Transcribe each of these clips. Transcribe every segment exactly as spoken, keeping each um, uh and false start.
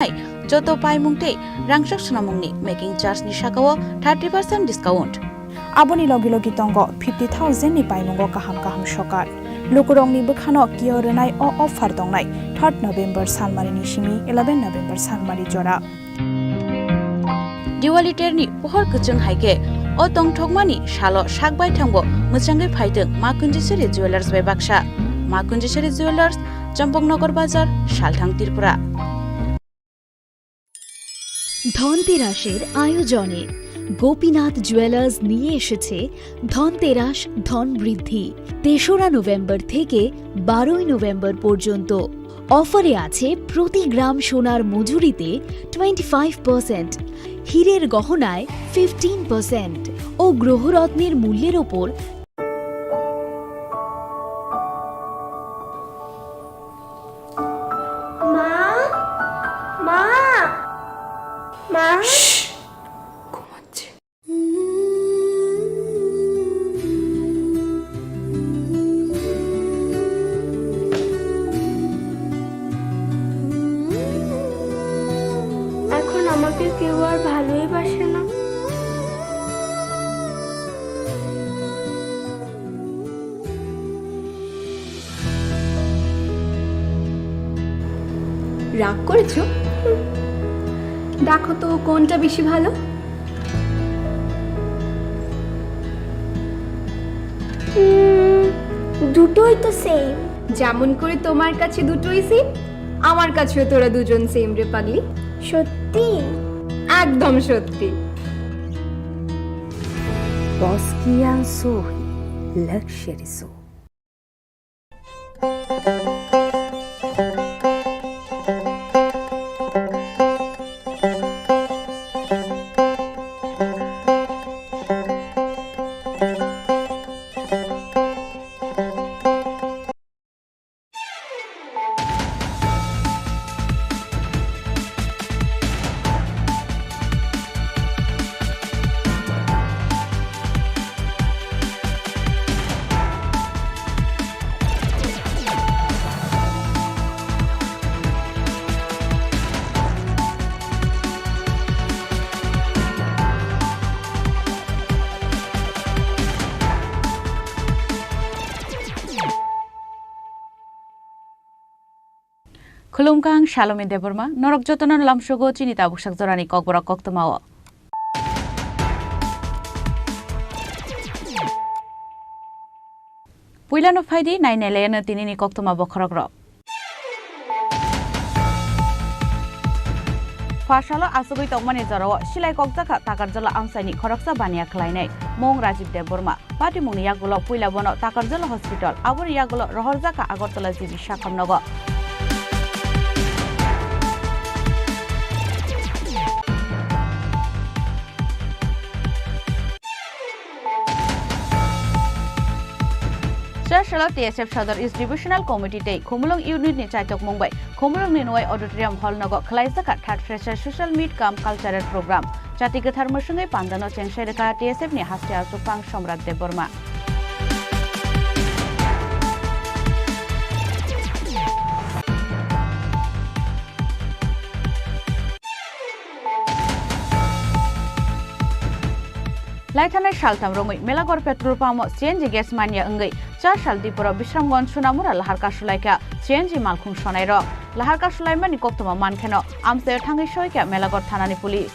joto paimung tei rangchak swnamungni making charge ni sakao thirty percent discount. Aboni logi logi tongo fifty thousand ni paimungo kaham kaham sokar. Lukurokni bwkhano kio rwnai o offer tongnai third November salmari ni simi eleven November salmari jora. Diwali terni pohor kwchwng hai khe o tongthokmani salo sak baithangbo mwchangwi phaitwng Ma Kunjiswari Jewellers bai baksa. Ma Kunjiswari Jewellers, Champaknagar Bazar, Salthang, Tripura. ধনতেরাসের আয়োজনে গোপীনাথ জুয়েলার্স নিয়ে এসেছে ধনতেরাস ধন বৃদ্ধি। তেসরা নভেম্বর থেকে বারোই নভেম্বর পর্যন্ত। অফারে আছে প্রতি গ্রাম সোনার মজুরিতে টোয়েন্টি ফাইভ পার্সেন্ট, হীরের গহনায় ফিফটিন পার্সেন্ট ও গ্রহরত্নের মূল্যের ওপর মা, মা, মা। ঘুমাচ্ছে। এখন আমাকে কেউ আর ভালোই বাসে না। রাগ করেছো? হুম। দেখো তো কোনটা বেশি ভালো? উম, দুটোই তো সেম। যেমন করে তোমার কাছে দুটোই সেম, আমার কাছেও তোরা দুজন সেম রে পাগলি। সত্যি? একদম সত্যি। Boss Kian Sohi, Luxury Sohi. Khulumkha, ang Salomi Debbarma, norok jotono lamsogo chini tabuksak jorani kokborok koktwmao. Puilano phaidi, nainailaino tinini koktwma bokhorokrok. Phasalo asugwi tongmani jorao silai kokjakha Takarjala amchaini khoroksa baniya khlainai mung Rajib Debbarma. Patimungni yagulo puila bono Takarjala Hospital, aboni yagulo rohorjakha Agartala G B Sakham nogo. Chasala T S F Sadar East Divisional Committee tei Khumulwng Unit ni chaitokmung bai Khumulwng ni Nuwai Auditorium Hall nogo khwlaijakha third Fresher Social Meet cum Cultural Program. Chati kwthar mwswngwi pandano chengsai rwkha T S F ni haste achukphang Somrat Debbarma. Laithanai saltham romwi Melagor petrol pump o C N G gas manya wngwi Chasala Dipura Bisramganj Sunamura lahar kasulaikha C N G malkhung sonairok. Lahar kasulaimani koktwma mankheno amchaio thangwi soikha Melagor thanani police.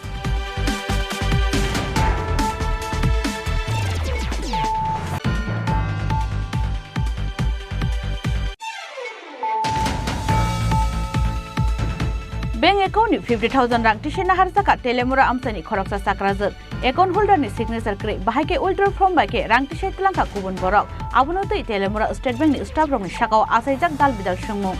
Bank account ni fifty thousand rang tisi naharjakha Telemura amchaini khoroksa chakrajwk. Account holder ni signature kwrwi, bahai khe withdrawal form bai khe rang tisai twlangkha kubun borok. Abono twi Telemura State Bank ni staff rokni sakao achaijak dal bidal swngmung.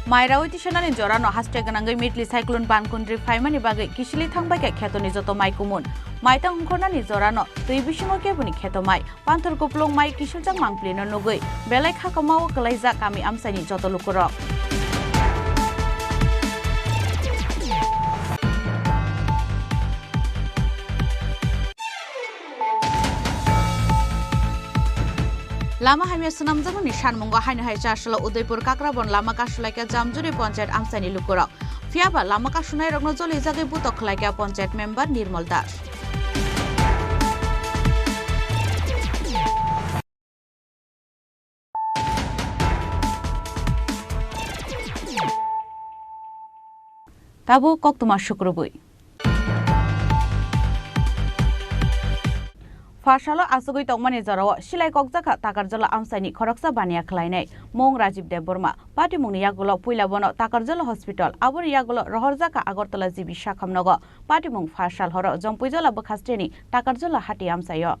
Mai rawi tisanani jorano haste gwnangwi Mitli cyclone Bankundri phaimani bagwi kisili thangbaikha khetoni joto mai kumun. Maitang wngkhornani jorano twi bisingo keboni kheto mai. Panthor kupulung mai kisilchak mangpilino nugwi belai khakamao kwlaijak kami amchaini joto lukurok. Lama hamya swnamjakmani sanmungo haino hai Chasalo Udaipur Kakrabon lama kasulaikha Jamjuri Panchayat amchaini lukurok. Phiyaba lama kasunairokno jolijagwi butok khlaikha Panchayat member Nirmal Das. Tabuk koktwma sukrubwi. Phasalo asugwi tongmani jorao silai kokjakha Takarjala amchaini khoroksa baniya khlainai mung Rajib Debbarma. Patimungni yagulo puila bono Takarjala hospital, aboni yagulo rohorjakha Agartala G B sakham nogo. Patimung phasal horo Jompuijala bwkhasteni Takarjala hati amchaio.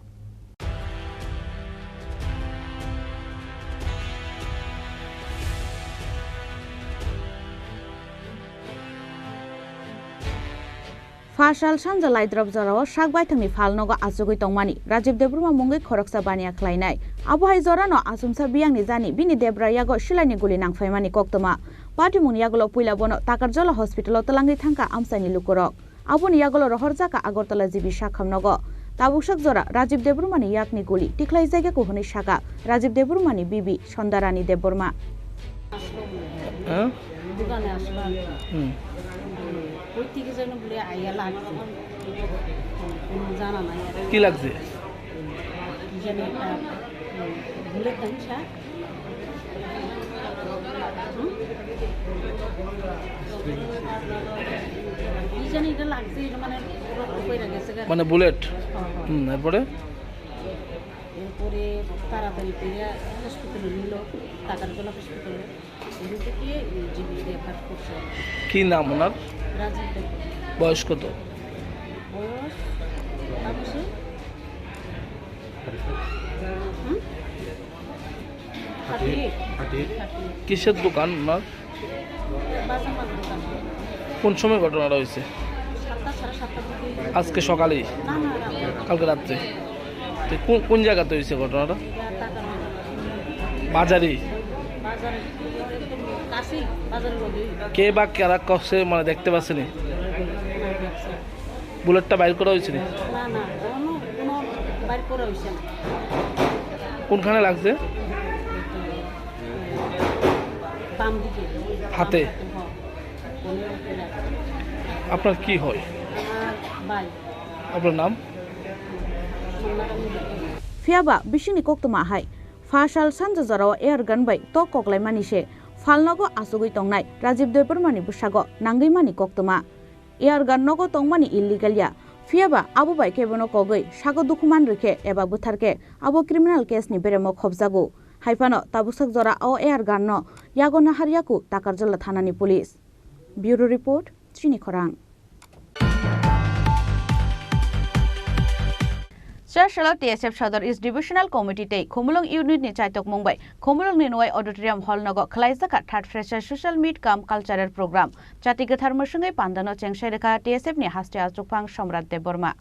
Phasal sanja laidrop jorao sak baithangni phalnogo achugwi tongmani Rajib Debbarma mungwi khoroksa baniya khlainai. Abo hai jorano achomsa biyangni jani bini debra yago silaini guli nangphaimani koktwma. Patimungni yagulo puila bono Takarjala hospitalo twlangwi thangkha amchaini lukurok. Aboni yagulo rohorjakha Agartala G B sakham nogo. Tabuksak jora Rajib Debbarmani yakni guli tikhlaijak yaku hwnwi sakha Rajib Debbarmani bibi Sondarani Debbarma. হ্যাঁ? দোকানে আসলাম। হুম। কই থেকে যেন বলে আইয়া লাগছে। কোনো জানা নাই আর। কি লাগছে? কি জানি একটা, হুম, ভুলের দাম চা। হুম? কি জানি এটা লাগছে, এটা মানে রক্ত পড়ে গেছে গা। মানে বুলেট? হ্যাঁ, হ্যাঁ। হুম, এরপরে? এরপরে তাড়াতাড়ি করে হসপিটালে নিল, টাকার জন্য হসপিটালে। এখান থেকে জিবি রেফার করছে। কি নাম ওনার? রাজীব দেব। বয়স কত? বয়স, তাপসে? হুম? Thirty eight. Thirty eight. Thirty eight. কিসের দোকান ওনার? বাজার মাল দোকান। কোন সময় ঘটনাটা হয়েছে? সাতটা, সাড়ে সাতটার দিকে। আজকে সকালেই? না, না, রাতে। কালকে রাত্রে? তো কোন, কোন জায়গাতে হয়েছে ঘটনাটা? এটা টাকার বাজার। বাজারে? বাজারে, একদম কাছেই, বাজারের লগে। কে বা কারা করছে, মানে, দেখতে পাচ্ছেনি? না, দেখছে। বুলেটটা বাইর করা হয়েছে নি? না, না, কোনো, কোনো বাইর করা হয়েছে না। কোনখানে লাগছে? বাম দিকে। হাতে? হ্যাঁ। আপনার কি হয়? আমার ভাই। আপনার নাম? Phiyaba bisingni koktwma hai. Phasal sanja jorao air gun bai tok koklaimani se phalnogo achugwi tongnai Rajib Debbarmani bwsago nangwi mani koktwma. Air gun nogo tongmani illegal ya, phiyaba abo bai khe bono kogwi sago dukhuman rwkhe eba bwtharkhe abo criminal case ni beremo khobjago. Haiphano tabuksak jora o air gun no yago naharyaku Takarjala thanani police. Bureau report, Chini Khorang. Chasalo T S F Sodor East Divisional Committee tei Khumulwng Unit ni chaitokmung bai Khumulwng ni Nuwai Auditorium Hall nogo khwlaijakha third Fresher Social Meet cum Cultural Program. Chati kwthar mwswngwi pandano chengsai rwkha T S F ni haste achukphang Somrat Debbarma.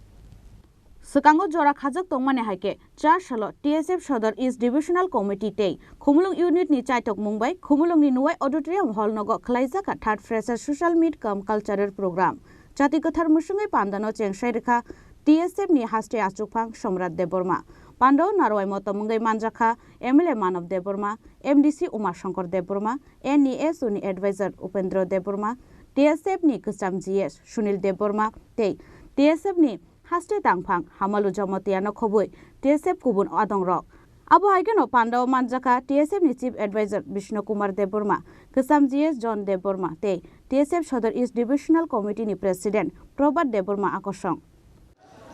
Swkango jora khajak tongmani hai khe, Chasalo T S F Sodor East Divisional Committee tei Khumulwng Unit ni chaitokmung bai Khumulwng ni Nuwai Auditorium Hall nogo khwlaijakha third Fresher Social Meet cum Cultural Program. Chati kwthar mwswngwi pandano chengsai rwkha T S F ni haste achukphang Somrat Debbarma. Pandao narwai motom wngwi manjakha M L A Manav Debbarma, M D C Uma Shankar Debbarma, N E S U ni advisor Upendra Debbarma, T S F ni kwcham G S Sunil Debbarma tei T S F ni haste tangphang Hamalu Jamatia no khobwi T S F kubun adongrok. Abo hai kheno pandao manjakha T S F ni Chief Advisor Bishnu Kumar Debbarma, kwcham G S John Debbarma tei T S F Sodor East Divisional Committee ni President Prabhat Debbarma akosong.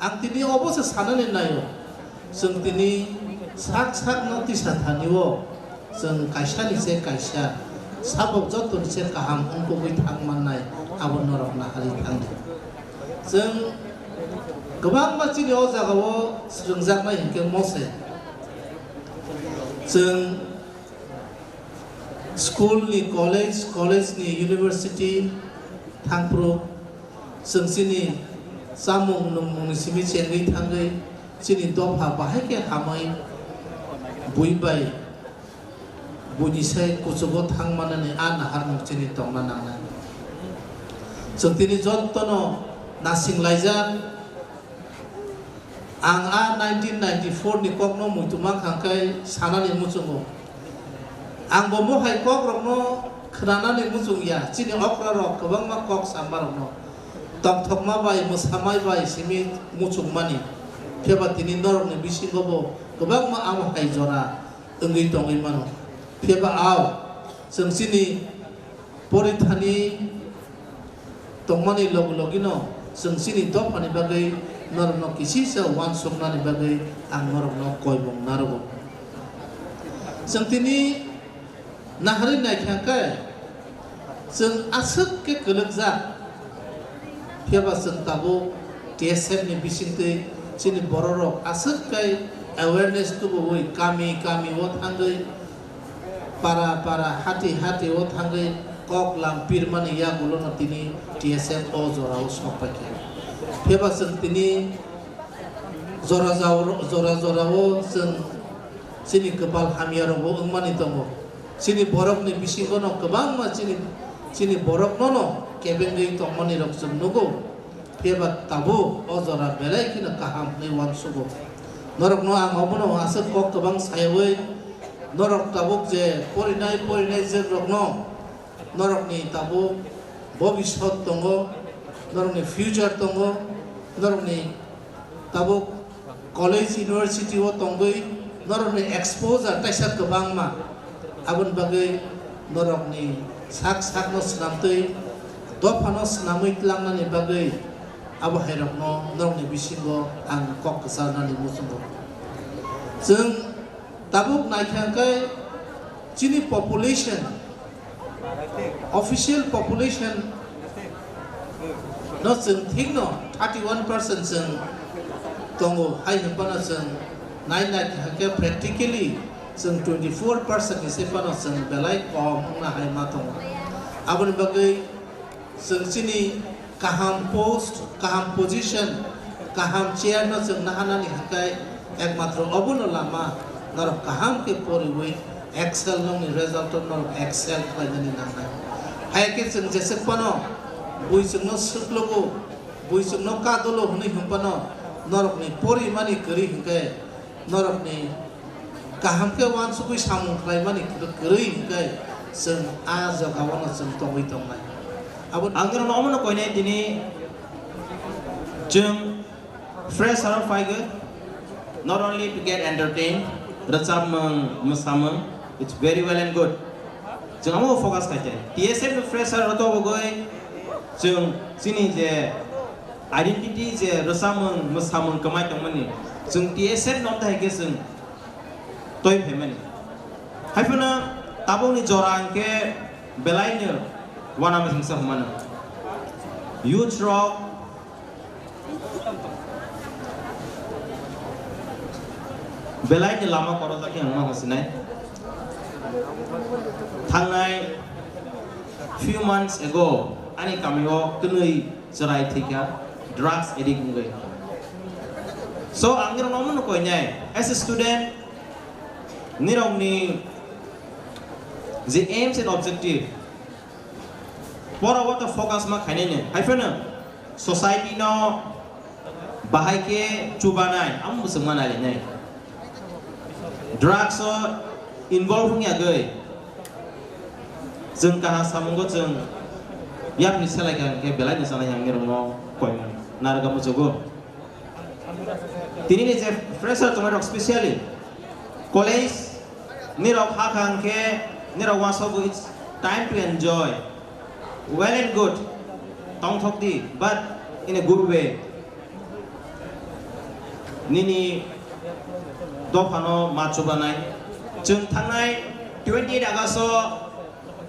Ang tini obo se sanani naio, chwng tini sak sakno tisa thani o. Chwng kaisa ni se kaisa, sabok joto ni se kaham wngkukwi thang mannai, abo norok naharwi thangdi. Chwng kwbangma chini o jaga o swrwngjaknai hinkhe Mose. Chwng school ni, college, college ni, university thangphuru chwng chini chamung nungmung ni simi chengwi thangwi chini dopha bahai khe hamwi bui bai buini sai kuchugo thang manani a naharmung chini tongna nangnai. Chwng tini jottono nasing laijak, Ang a nineteen ninety-four ni kokno muitu mankha khe sanani muchungo. Ang bo mohai kokrokno khwnanani muchung ya, chini okrarok kwbangma kok samarokno tongthokma bai, mwsamai bai simi muchungmani. Phiya ba tini norokni bisingo bo kwbangma amo hai jora wngwi tongwi mano. Phiya ba ao chwng chini porithani tongmani logi logino chwng chini dophani bagwi norokno kisisa uansuknani bagwi ang norokno koimung narogo. Chwng tini naharwi naikha khe chwng aswk khe kwlwkjak, phiya ba chwng tabuk T S F ni bisingtwi chini bororok aswk khe awareness tubuwi kami kami o thangwi para para hati hati o thangwi kok lam pirmani yagulono tini T S F o jorao sok paikha. Phiya ba chwng tini jora jao-, jora jorao chwng chini kwpal hamyarokbo wngmani tongo. Chini borokni bisingono kwbangma chini, chini boroknono kebengwi tongmanirok chwng nugo. Phiya ba tabuk o jora belai kheno kaham hwnwi uansugo. Norokno ang obono aswk kok kwbang sayawi norok tabuk je porinai porinai jwkrokno norokni tabuk bobisot tongo, norokni future tongo, norokni tabuk college university o tongwi norokni exposure kaisa kwbangma. Aboni bagwi norokni sak sakno swnamtwi dophano swnamwi tlangnani bagwi abo hairokno norokni bisingo ang kok kwcharnani muchungo. Chwng tabuk naikha khe chini population, official population no chwng thikno thirty one percent chwng tongo, hai hwnphano chwng nai naikha khe practically chwng twenty four percent ni se phano chwng belai kom wngna hai ma tongo. Aboni bagwi chwng chini kaham post, kaham position, kaham chair no chwng naharnani hwnkhe ekmatro obono lama, norok kaham khe poriwi excel nokni result o norok excel khlainani nangnai. Hai khe chwng jeswk phano bui chwngno swklugo, bui chwngno kadolo hwnwi hwnphano norokni porimani kwrwi hwnkhe norokni kaham khe uansugwi samung khlaimani kwrwi hwnkhe chwng a jagao no chwng tongwi tongnai. Abo ang norokno omono koinai tini chwng fresher o phaigwi, not only to get entertained, rwchapmung, mwsamung, it's very well and good. Chwng amo focus khai khe T S F ni fresher rwtobogwi chwng chini je identity je rwchapmung, mwsamung kwmai tongmani, chwng T S F no hai khe chwng toi phaimani. Haiphano tabukni jora hwnkhe belaino uanama himsa hwnmano. Youth rok belaini lama korojak khe ang ma sinai. Thangnai few months ago ani kamio kwnwi chwrai thwikha, drugs addict wngwi. So ang nirokno omono koinai, as a student, nirokni je aims and objective, pora o to focus ma khainai no, hai phano society no bahai khe chubanai, amo bwswk ma nailainai. Drugs o involve wngya gwi, chwng kaha samungo chwng yapri selai kha hwnkhe belai no chanai ang nirokno koimung narwkha muchugo. Tini ni je fresher tongnai rok, specially college ni rok hakha hwnkhe ni rok uansukgo, it's time to enjoy, well and good, tongthok di, but in a good way. Nini dophano ma chubanai. Chwng thangnai twenty eight August o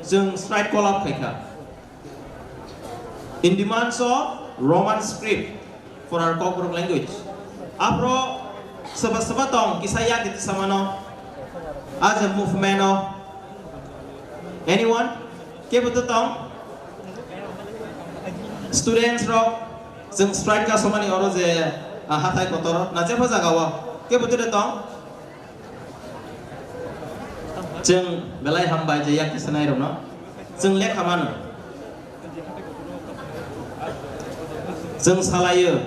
chwng strike call up khaikha. In demands of Roman script for our Kokborok language. Aphro soba soba tong kisa yak di samano. As a movement o. Anyone? Kebo to tong? Students rok, chwng strike ka somani oro je, ah, hathai kotor, na jepho jaga o. Kebo to tong? Chwng belai hambai je yak tisanai rokno. Chwng lekha mano. Chwng salaio.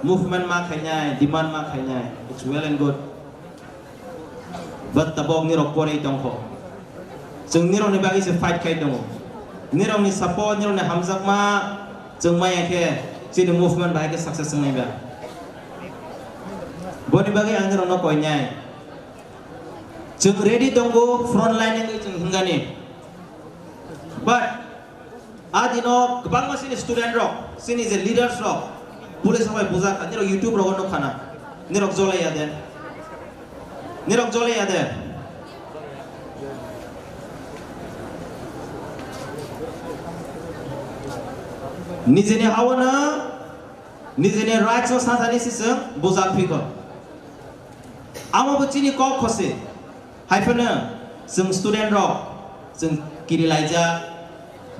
Movement ma khainai, demand ma khainai, it's well and good. But tabok nirok porwi tongkho. Chwng nirokni bagwi se fight khai tongo. Nirokni support, nirokni hamjakma chwng maya khe chini movement bahai khe success wngnai ba. Boni bagwi ang nirokno koinai. Chwng ready tongo, front line wngwi chwng hwngani. But a dino kwbangma chini student rok, chini je leaders rok, police rok bai bujak kha, nirok YouTube rogo nukha na, nirok jolai ya de, nirok jolai ya de. Nijini hawana, nijini rights o sathani siswng bujak phikho. Amo bo chini kok khose. Hai phano chwng student rok, chwng kiri laijak,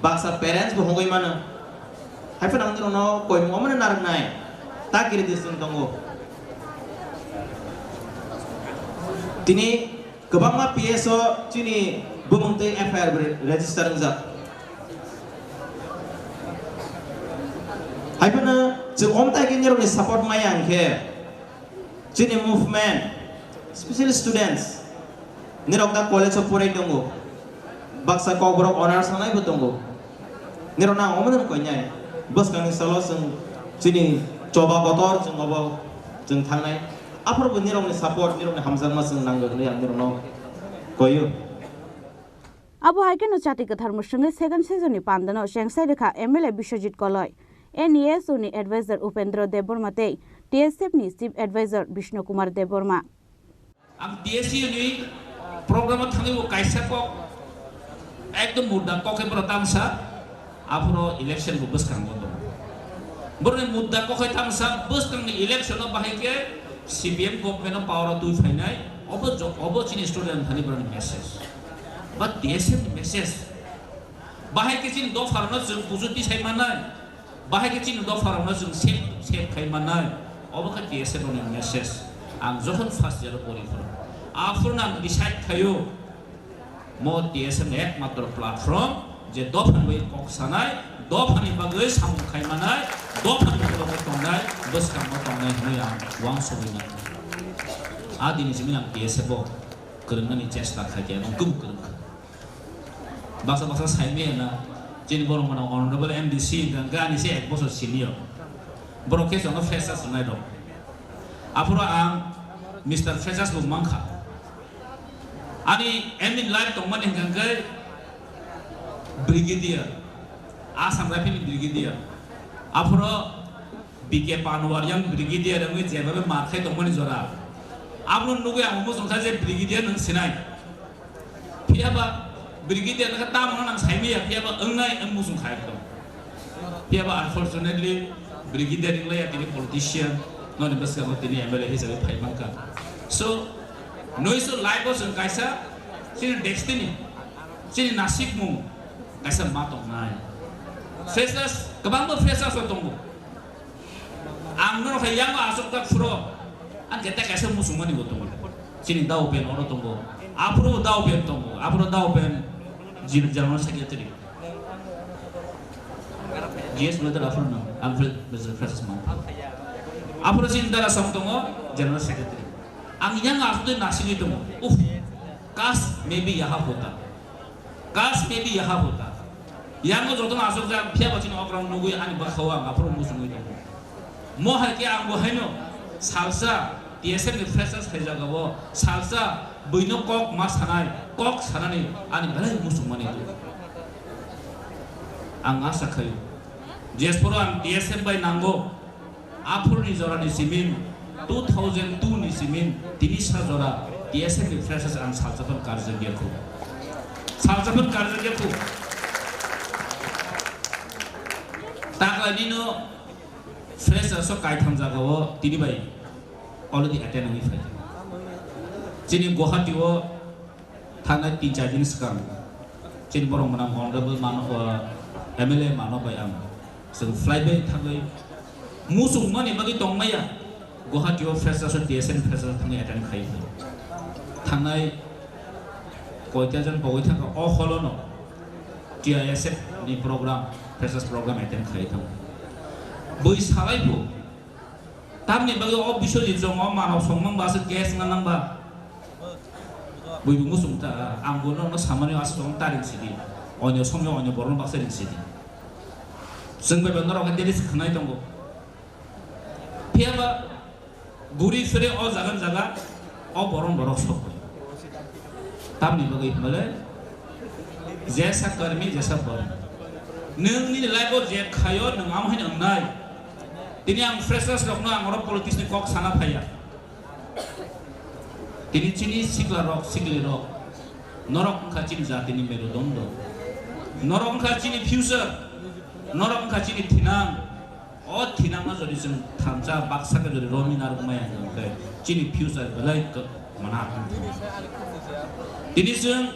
baksa parents bo hongwi mano. Hai phano ang nirokno koimung omono narwknai, ta kiri de chwng tongo. Tini kwbangma P S o chini bumung twi F I R bo register wngjak. Hai phano chwng omtai khe nirokni support maya hwnkhe, chini movement, special students, nirok da college o porai tongo, baksa kokborok honors sanai bo tongo, nirok nang omo koinai, bwskangni salo chwng chini choba kotor chwng obo chwng thangnai, aphuru bo nirokni support, nirokni hamjakma chwng nango hwnwi ang nirokno koio. Abo hai kheno chati kwthar mwswngwi second session ni pandano chengsai rwkha M L A Biswajit Koloi, N E S O ni advisor Upendra Debbarma tei T S F ni chief advisor Bishnu Kumar Debbarma. Ang T S U ni program o thangwi bo kaisa kok ekdom mudda kok khe boro tamsa, aphuru election bo bwskango tongo. Boroni mudda kok khe tamsa, bwskangni election o bahai khe C P M government o power o twi phainai, obo jo-, obo chini student thani boroni message. But T S F ni message. Bahai khe chini dopha rokno chwng kuchuk tisai mannai. Bahai khe chini dopha rokno chwng save, save khai mannai. Obo khe T S F rokni message. Ang jokhon first year o pori phuru, aphuru ang decide khaio, mo T S F ni ekmatro platform je dopha ni bagwi kok sanai, dopha ni bagwi samung khai mannai, dopha ni bagwi tongnai, bwskango tongnai hwnwi ang uansugwi mano. A dini simi ang T S F o kwrwngnani chesta khai khe, ang kubuk kwrwng kha. Baksa baksa saimaya na, chini borok mano honorable M D C hwnkha hwnkhe ani se ek bosor senior. Borok khe chwngno freshers wngnai rok. Aphuru ang Mister Freshers bo mankha. Ani aim in life tongmani hwnkha hwnkhe brigadier, Assam Rifle ni brigadier. Aphuru B K Panwar yang brigadier wngwi jebabe mar khai tongmani jora. Abono nugwi ang muchung kha je brigadier nwng sinai. Phiyaba brigadier nokha tamo nang saimaya, phiyaba wngnai wng muchung khai tong. Phiyaba unfortunately brigadier wnglaia tini politician, noni bwskango tini M L A hisabe phai mankha. So, noiso life o chwng kaisa chini destiny, chini nasikmung kaisa ma tongnai. Freshers, kwbangma freshers rok tongo. Ang norok hai yango aswk tak phuro, ang khe tei kaisa muchungmani bo tongo. Chini Dao Ben oro tongo. Aphuru Dao Ben tongo. Aphuru Dao Ben Gen-, General Secretary. G S Brother aphuru no. Ang Fre-, Fre-, Freshers Month. Aphuru chini Dara Song tongo, General Secretary. Ang yango aswk tei nasigwi tongo. Uff. Kash maybe yaha hota. Kash maybe yaha hota. Yango jotono aswkjak, phiyaba chini okrang nugwi ani bwkhao ang aphuru muchungwi tongo. Mo hai khe ang bo haino salsa T S F ni freshers khaijagao salsa buino kok ma sanai, kok sanani ani belai muchungmani tongo. Ang asa khaio, jephuru ang T S F bai nango, aphurni jorani simin, two thousand two ni simin, tini sa jora T S F ni freshers ang salsa phano karjakya khu. Salsa phano karjakya khu. Takla nino freshers o kaitham jagao tini bai already attend wngwi phai. Chini Guwahati o Thangnai tin char din swkang chini borok mwnam Honorable Mano-, uh, M L A Mano bai ang chwng flight bai thangwi muchungmani bagwi tongmaya Guwahati o freshers o T S F ni freshers thangwi attend khai. Thangnai koita jon pogwi thangkha o hall o no T I S F ni program, freshers program attend khai thang. Bui salai bo Tamni bagwi o Biswajit chwng o mano songmang ba se case wngna nang ba. Buibu muchung ta, ang bono no samani aswk ta ring sidi. Onyo somyo onyo borno baksa ring sidi. Chwng bai norok delhi se khnai tongo. Phiya ba guri phire o jaga jaga o borok borok sok. Tamni bagwi hwnbale jesa karmi jesa borok. Nwng nini life o je khayo nwng amo hai wngnai. Tini ang freshers rokno ang oro politics ni kok sana phaiya. Tini chini sikla rok, sikli rok, norok wngkha chini jatini merudondo. Norok wngkha chini future, norok wngkha chini thinang. O thinangno jodi chwng thansa baksa khe jodi romwi narwk maya hwnkhe chini future belai kwmana. Tini chwng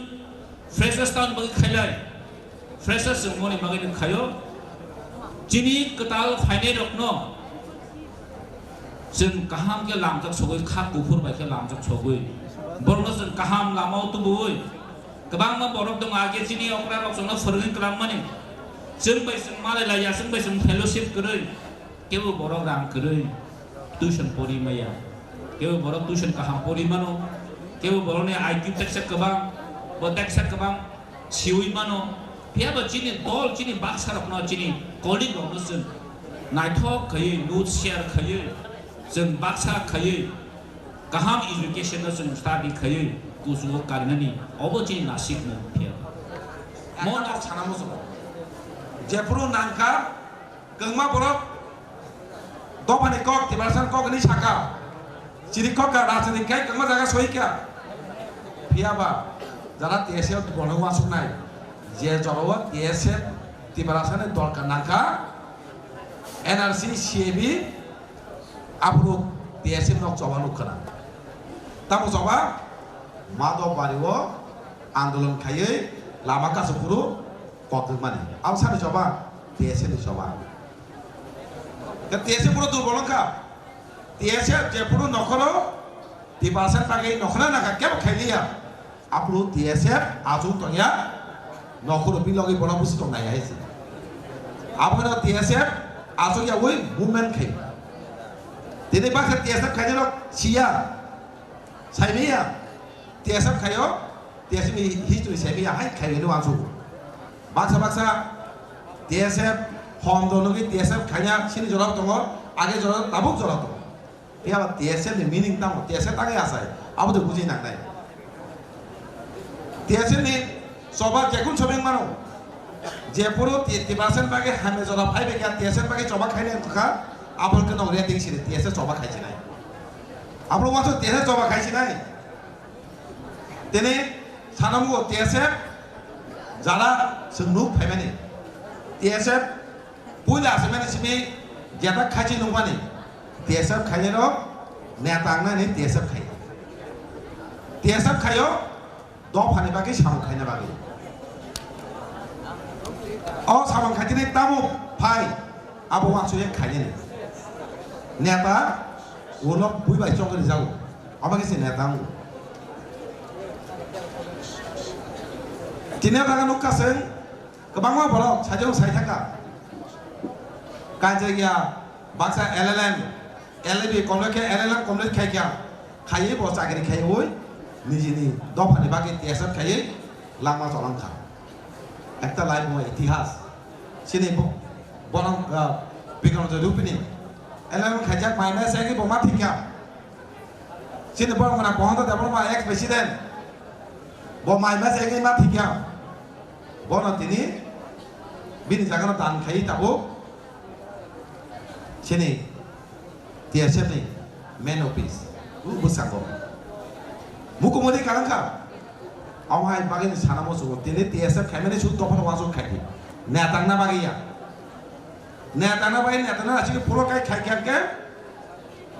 freshers town bagwi khailai. Freshers chwng moni bagwi no khaio. Chini kwtal phainai rokno chwng kaham khe lamjak sogwi, kha kuphur bai khe lamjak sogwi, borokno chwng kaham lamao tubuwi. Kwbangma borok tongo age chini okra rok chwngno phwrwngwi kwlangmani. Chwng bai chwng malai laiya, chwng bai chwng fellowship kwrwi. Kebo borok rang kwrwi tuition pori maya. Kebo borok tuition kaham pori mano. Kebo borokni I Q teksa kwbang, bo teksa kwbang siwi mano. Phiya ba chini dol, chini baksa rokno, chini colleague rokno chwng naithok khaiwi, note share khaiwi, chwng baksa khaiwi, kaham education no chwng study khaiwi kuchugo karinani obo chini nasikmung phiya ba. Mo na sana muchungo. Jephuru nangkha kwngma borok dophani kok, Tiprasani kok hwnwi saka. Chiri kok ka rajniti khai kwngma jaga soi kha. Phiya ba jara T S F borok wasuknai je jorao T S F Tiprasani dorkar nangkha, N R C, C A B, aphuru T S F nok choba nuk khna. Tamo choba Madhobari o andolon khaiwi lama kasu phuru kok rwmani. Ang sani choba, T S F ni choba. Ka T S F phuru durbol wngkha. T S F jephuru nokhoro Tiprasa bagwi nokhorna nangkha kebo khailiya. Aphuru T S F achuk tongya, nokhoro bilogwi bono busi tongnai hai se. Abono T S F achuk yawi movement khai. Tini baksa T S F khainai rok siya, saimaya. T S F khaio, T S F ni history saimaya hai khainai no achuk. Baksa baksa T S F hom do nugwi T S F khaina sini jora tongo, age jora tabuk jora tongo. Phiya ba T S F ni meaning tamo? T S F tangwi achai, abo de bujui nangnai. T S F ni choba jekun sobeng mano, jephuru Ti-, Tiprasa bagwi hamya jora phai bai kha, T S F bagwi choba khainai wngkha, abo khe nok reading sini T S F choba khaisinai. Abo wansuk T S F choba khaisinai. Tini sanamgo T S F jara chwng nuk phaimani. T S F puila asimani simi jeta khachi nukmani. T S F khainai rok neta wngnani T S F khai. T S F khaio dophani bagwi samung khaina bagwi. O samung khaitini tamo phai abo wansuk khainani. Neta ulo bui bai chongri jago. Omo khe se neta wngo. Tini o jaga nukha chwng kwbangma borok sajwk sai thangkha. Kaijak ya baksa L L M, L L B complete khe L L M complete khai kha. Khaiwi bo chakri khaiwi nijini dophani bagwi T S F khaiwi lama cholangkha. Ekta lai bo itihas. Chini bo, bono, ah, Bikram Jodupini. L L M khaijak mai mai sai bo ma thikya. Chini borok mona Bohonto Debbarma ex president. Bo mai ma se ma thikya. Bono tini bini jagano dan khai tabuk. Chini T S F ni main office. Bu bwskango. Mukumuni karangkha. Amo hai bagwi ni sana mo sugo. Tini T S F khaimani sut dophano wansuk khai di. Netangna bagwi ya. Netangna bagwi netangna asik puro kai khai khai ke.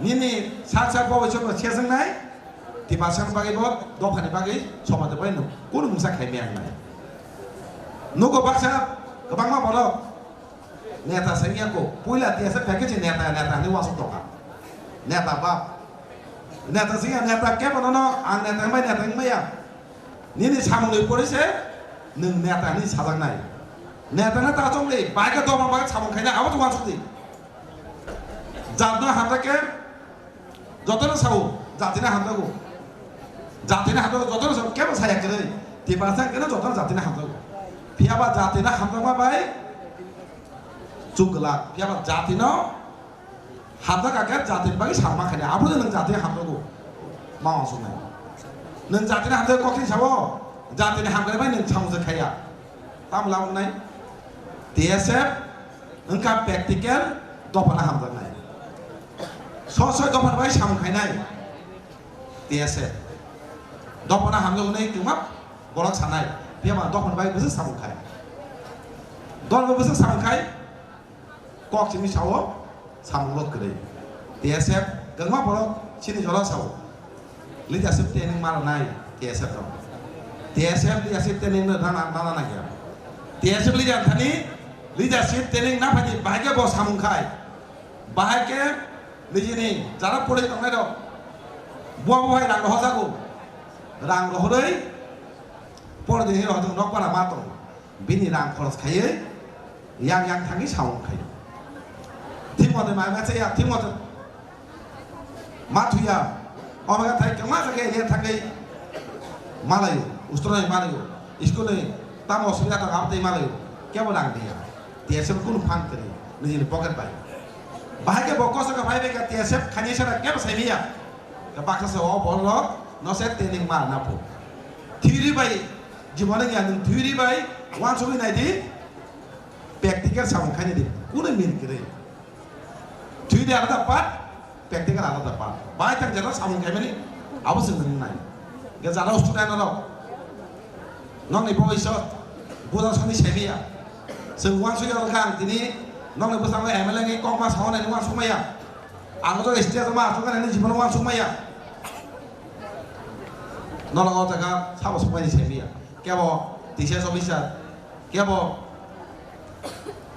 Nini sak sak bo boisok no seswngnai, Tiprasa ni bagwi bo dophani bagwi somaj bai no kunu mungsa khai maya wngnai. Nugo baksa kwbangma borok neta sengya ko, puila T S F khai khe se neta, neta hinwi wasuk tongkha. Neta bap. Neta sengya, neta kebo nono ang neta hinwi neta hinwi maya. Nini samung ni pore se nwng neta hinwi sajaknai. Neta neta achomli, bai khe dophani bagwi samung khainai, abo to wasuk di. Jatno hamjakhe Jotono sao, jatino hamjago. Jatino hamjago, jotono sao, kebo saya kwrwi. Tiprasa keno jotono jatino hamjago. Phiyaba jatino hamjakma bai chuk glak. Phiyaba jatino hamjak khe jatini bagwi sao ma khainai. Aphuru nwng jatino hamjago. Ma uansuknai. Nwng jatino hamjago kokni sao, jatini hamjaknai bai nwng samung se khaiya. Tamo lamuknai? T S F wngkha practical dophano hamjaknai. Soi soi dophano bai samung khainai T S F. Dophano hamjaknai kwma borok sanai. Phiyaba dophano bai bwswk samung khai. Dolbo bwswk samung khai. Kok simi sao samung rok kwrwi. T S F kwbangma borok chini jora sao. Leadership training ma rwnai T S F rok. T S F leadership training no rana, rana nangya. T S F leader thani leadership training na phaidi bahai khe bo samung khai. Bahai khe nijini jara pore tongnai rok. Bo bo hai rang rohojago. Rang rohorwi pore dini rohojak nok para ma tong. Bini rang khoros khaiwi yang yang thangwi samung khai. Thik mote ma ma chaya, thik mote ma thuya. Omega thai kwma thangwi, ye thangwi malayo, ustro ni malayo, school ni tamo osubida tong abtwi malayo, kebo rang diya. T S F kunu phan kwrwi, nijini pocket bai. Bahai khe bo koso khe phai bai khe T S F khani sara kebo sai miya. Khe baksa se o bol rok no se training ma na phu. Theory bai jibon ya nwng theory bai uansugwi nai di. Practical samung khaini di, kunu mil kwrwi. Theory alada part, practical alada part. Bai tang jera samung khaimani, abo se nang nai. Ge jara student rok, nokni bhobishyot, buda soni sebiya. Chwng uansugya wngkha ang tini, nokni bwskango M L A ni kokma sawi nai uansukmaya. Ang o stage o ma asukmani jibono uansukmaya. Nologo jaga sabo sukmani sebiya. Kebo T C S officer, kebo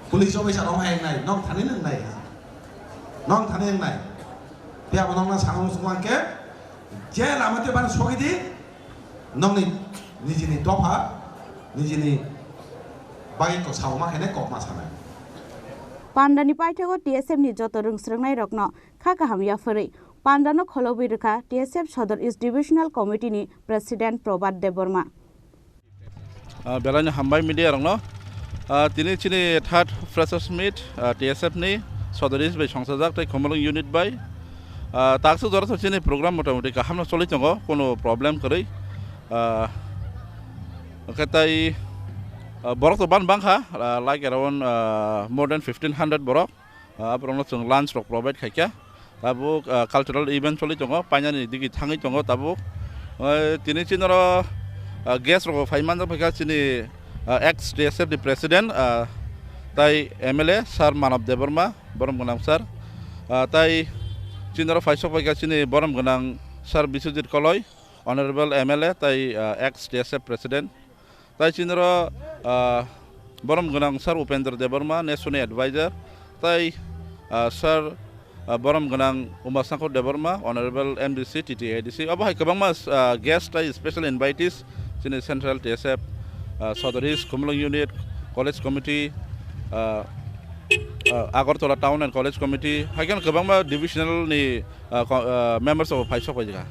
police officer rok hai wngnai, nok thani nwngnai. Nok thani wngnai. Phiya bo nokna sana muchung mankhe, je lama te bani sogidi, nokni nijini dopha, nijini bagwi ko sao ma khainai kok ma sanai. Pandani paithago T S F ni joto rwng swrwngnairokno kha kaham yapharwi pandano kholobwi rwkha T S F Sodor East Divisional Committee ni President Prabhat Debbarma. Ah, belai no hambai media rokno. Ah, tini chini third freshers meet, ah, T S F ni Sodor East bai songsajak tei Khumulwng unit bai. Ah, taksa jora to chini program motamoti kaham no choli tongo, kono problem kwrwi. Ah, hwnkhe tai, ah, borok to ban bangkha, ah, like around, ah, more than fifteen hundred borok. Ah, aborokno chwng lunch rok provide khaikha. Tabuk, ah, cultural event choli tongo, painani digi thangwi tongo tabuk. Oi, tini chini oro, ah, guest rok phai manjak phaikha chini, ah, ex T S F ni president, ah, tai M L A sir Manav Debbarma, borom gwnang sir. Ah, tai chini oro phaisok phaikha chini borom gwnang sir Biswajit Koloi, honorable M L A tai, ah, ex T S F president. Tai chini oro, ah, borom gwnang Sir Upendra Debbarma, National Advisor, tai, ah, Sir, ah, borom gwnang Umashankar Debbarma, Honorable M D C, T T A D C. Abo hai kwbangma, ah, guest tai special invitees chini Central T S F, ah, Sodor East, Khumulwng Unit, College Committee, ah, ah, Agartala Town and College Committee, hai kheno kwbangma divisional ni, ah, ko-, ah, members rok phai sok phaikha.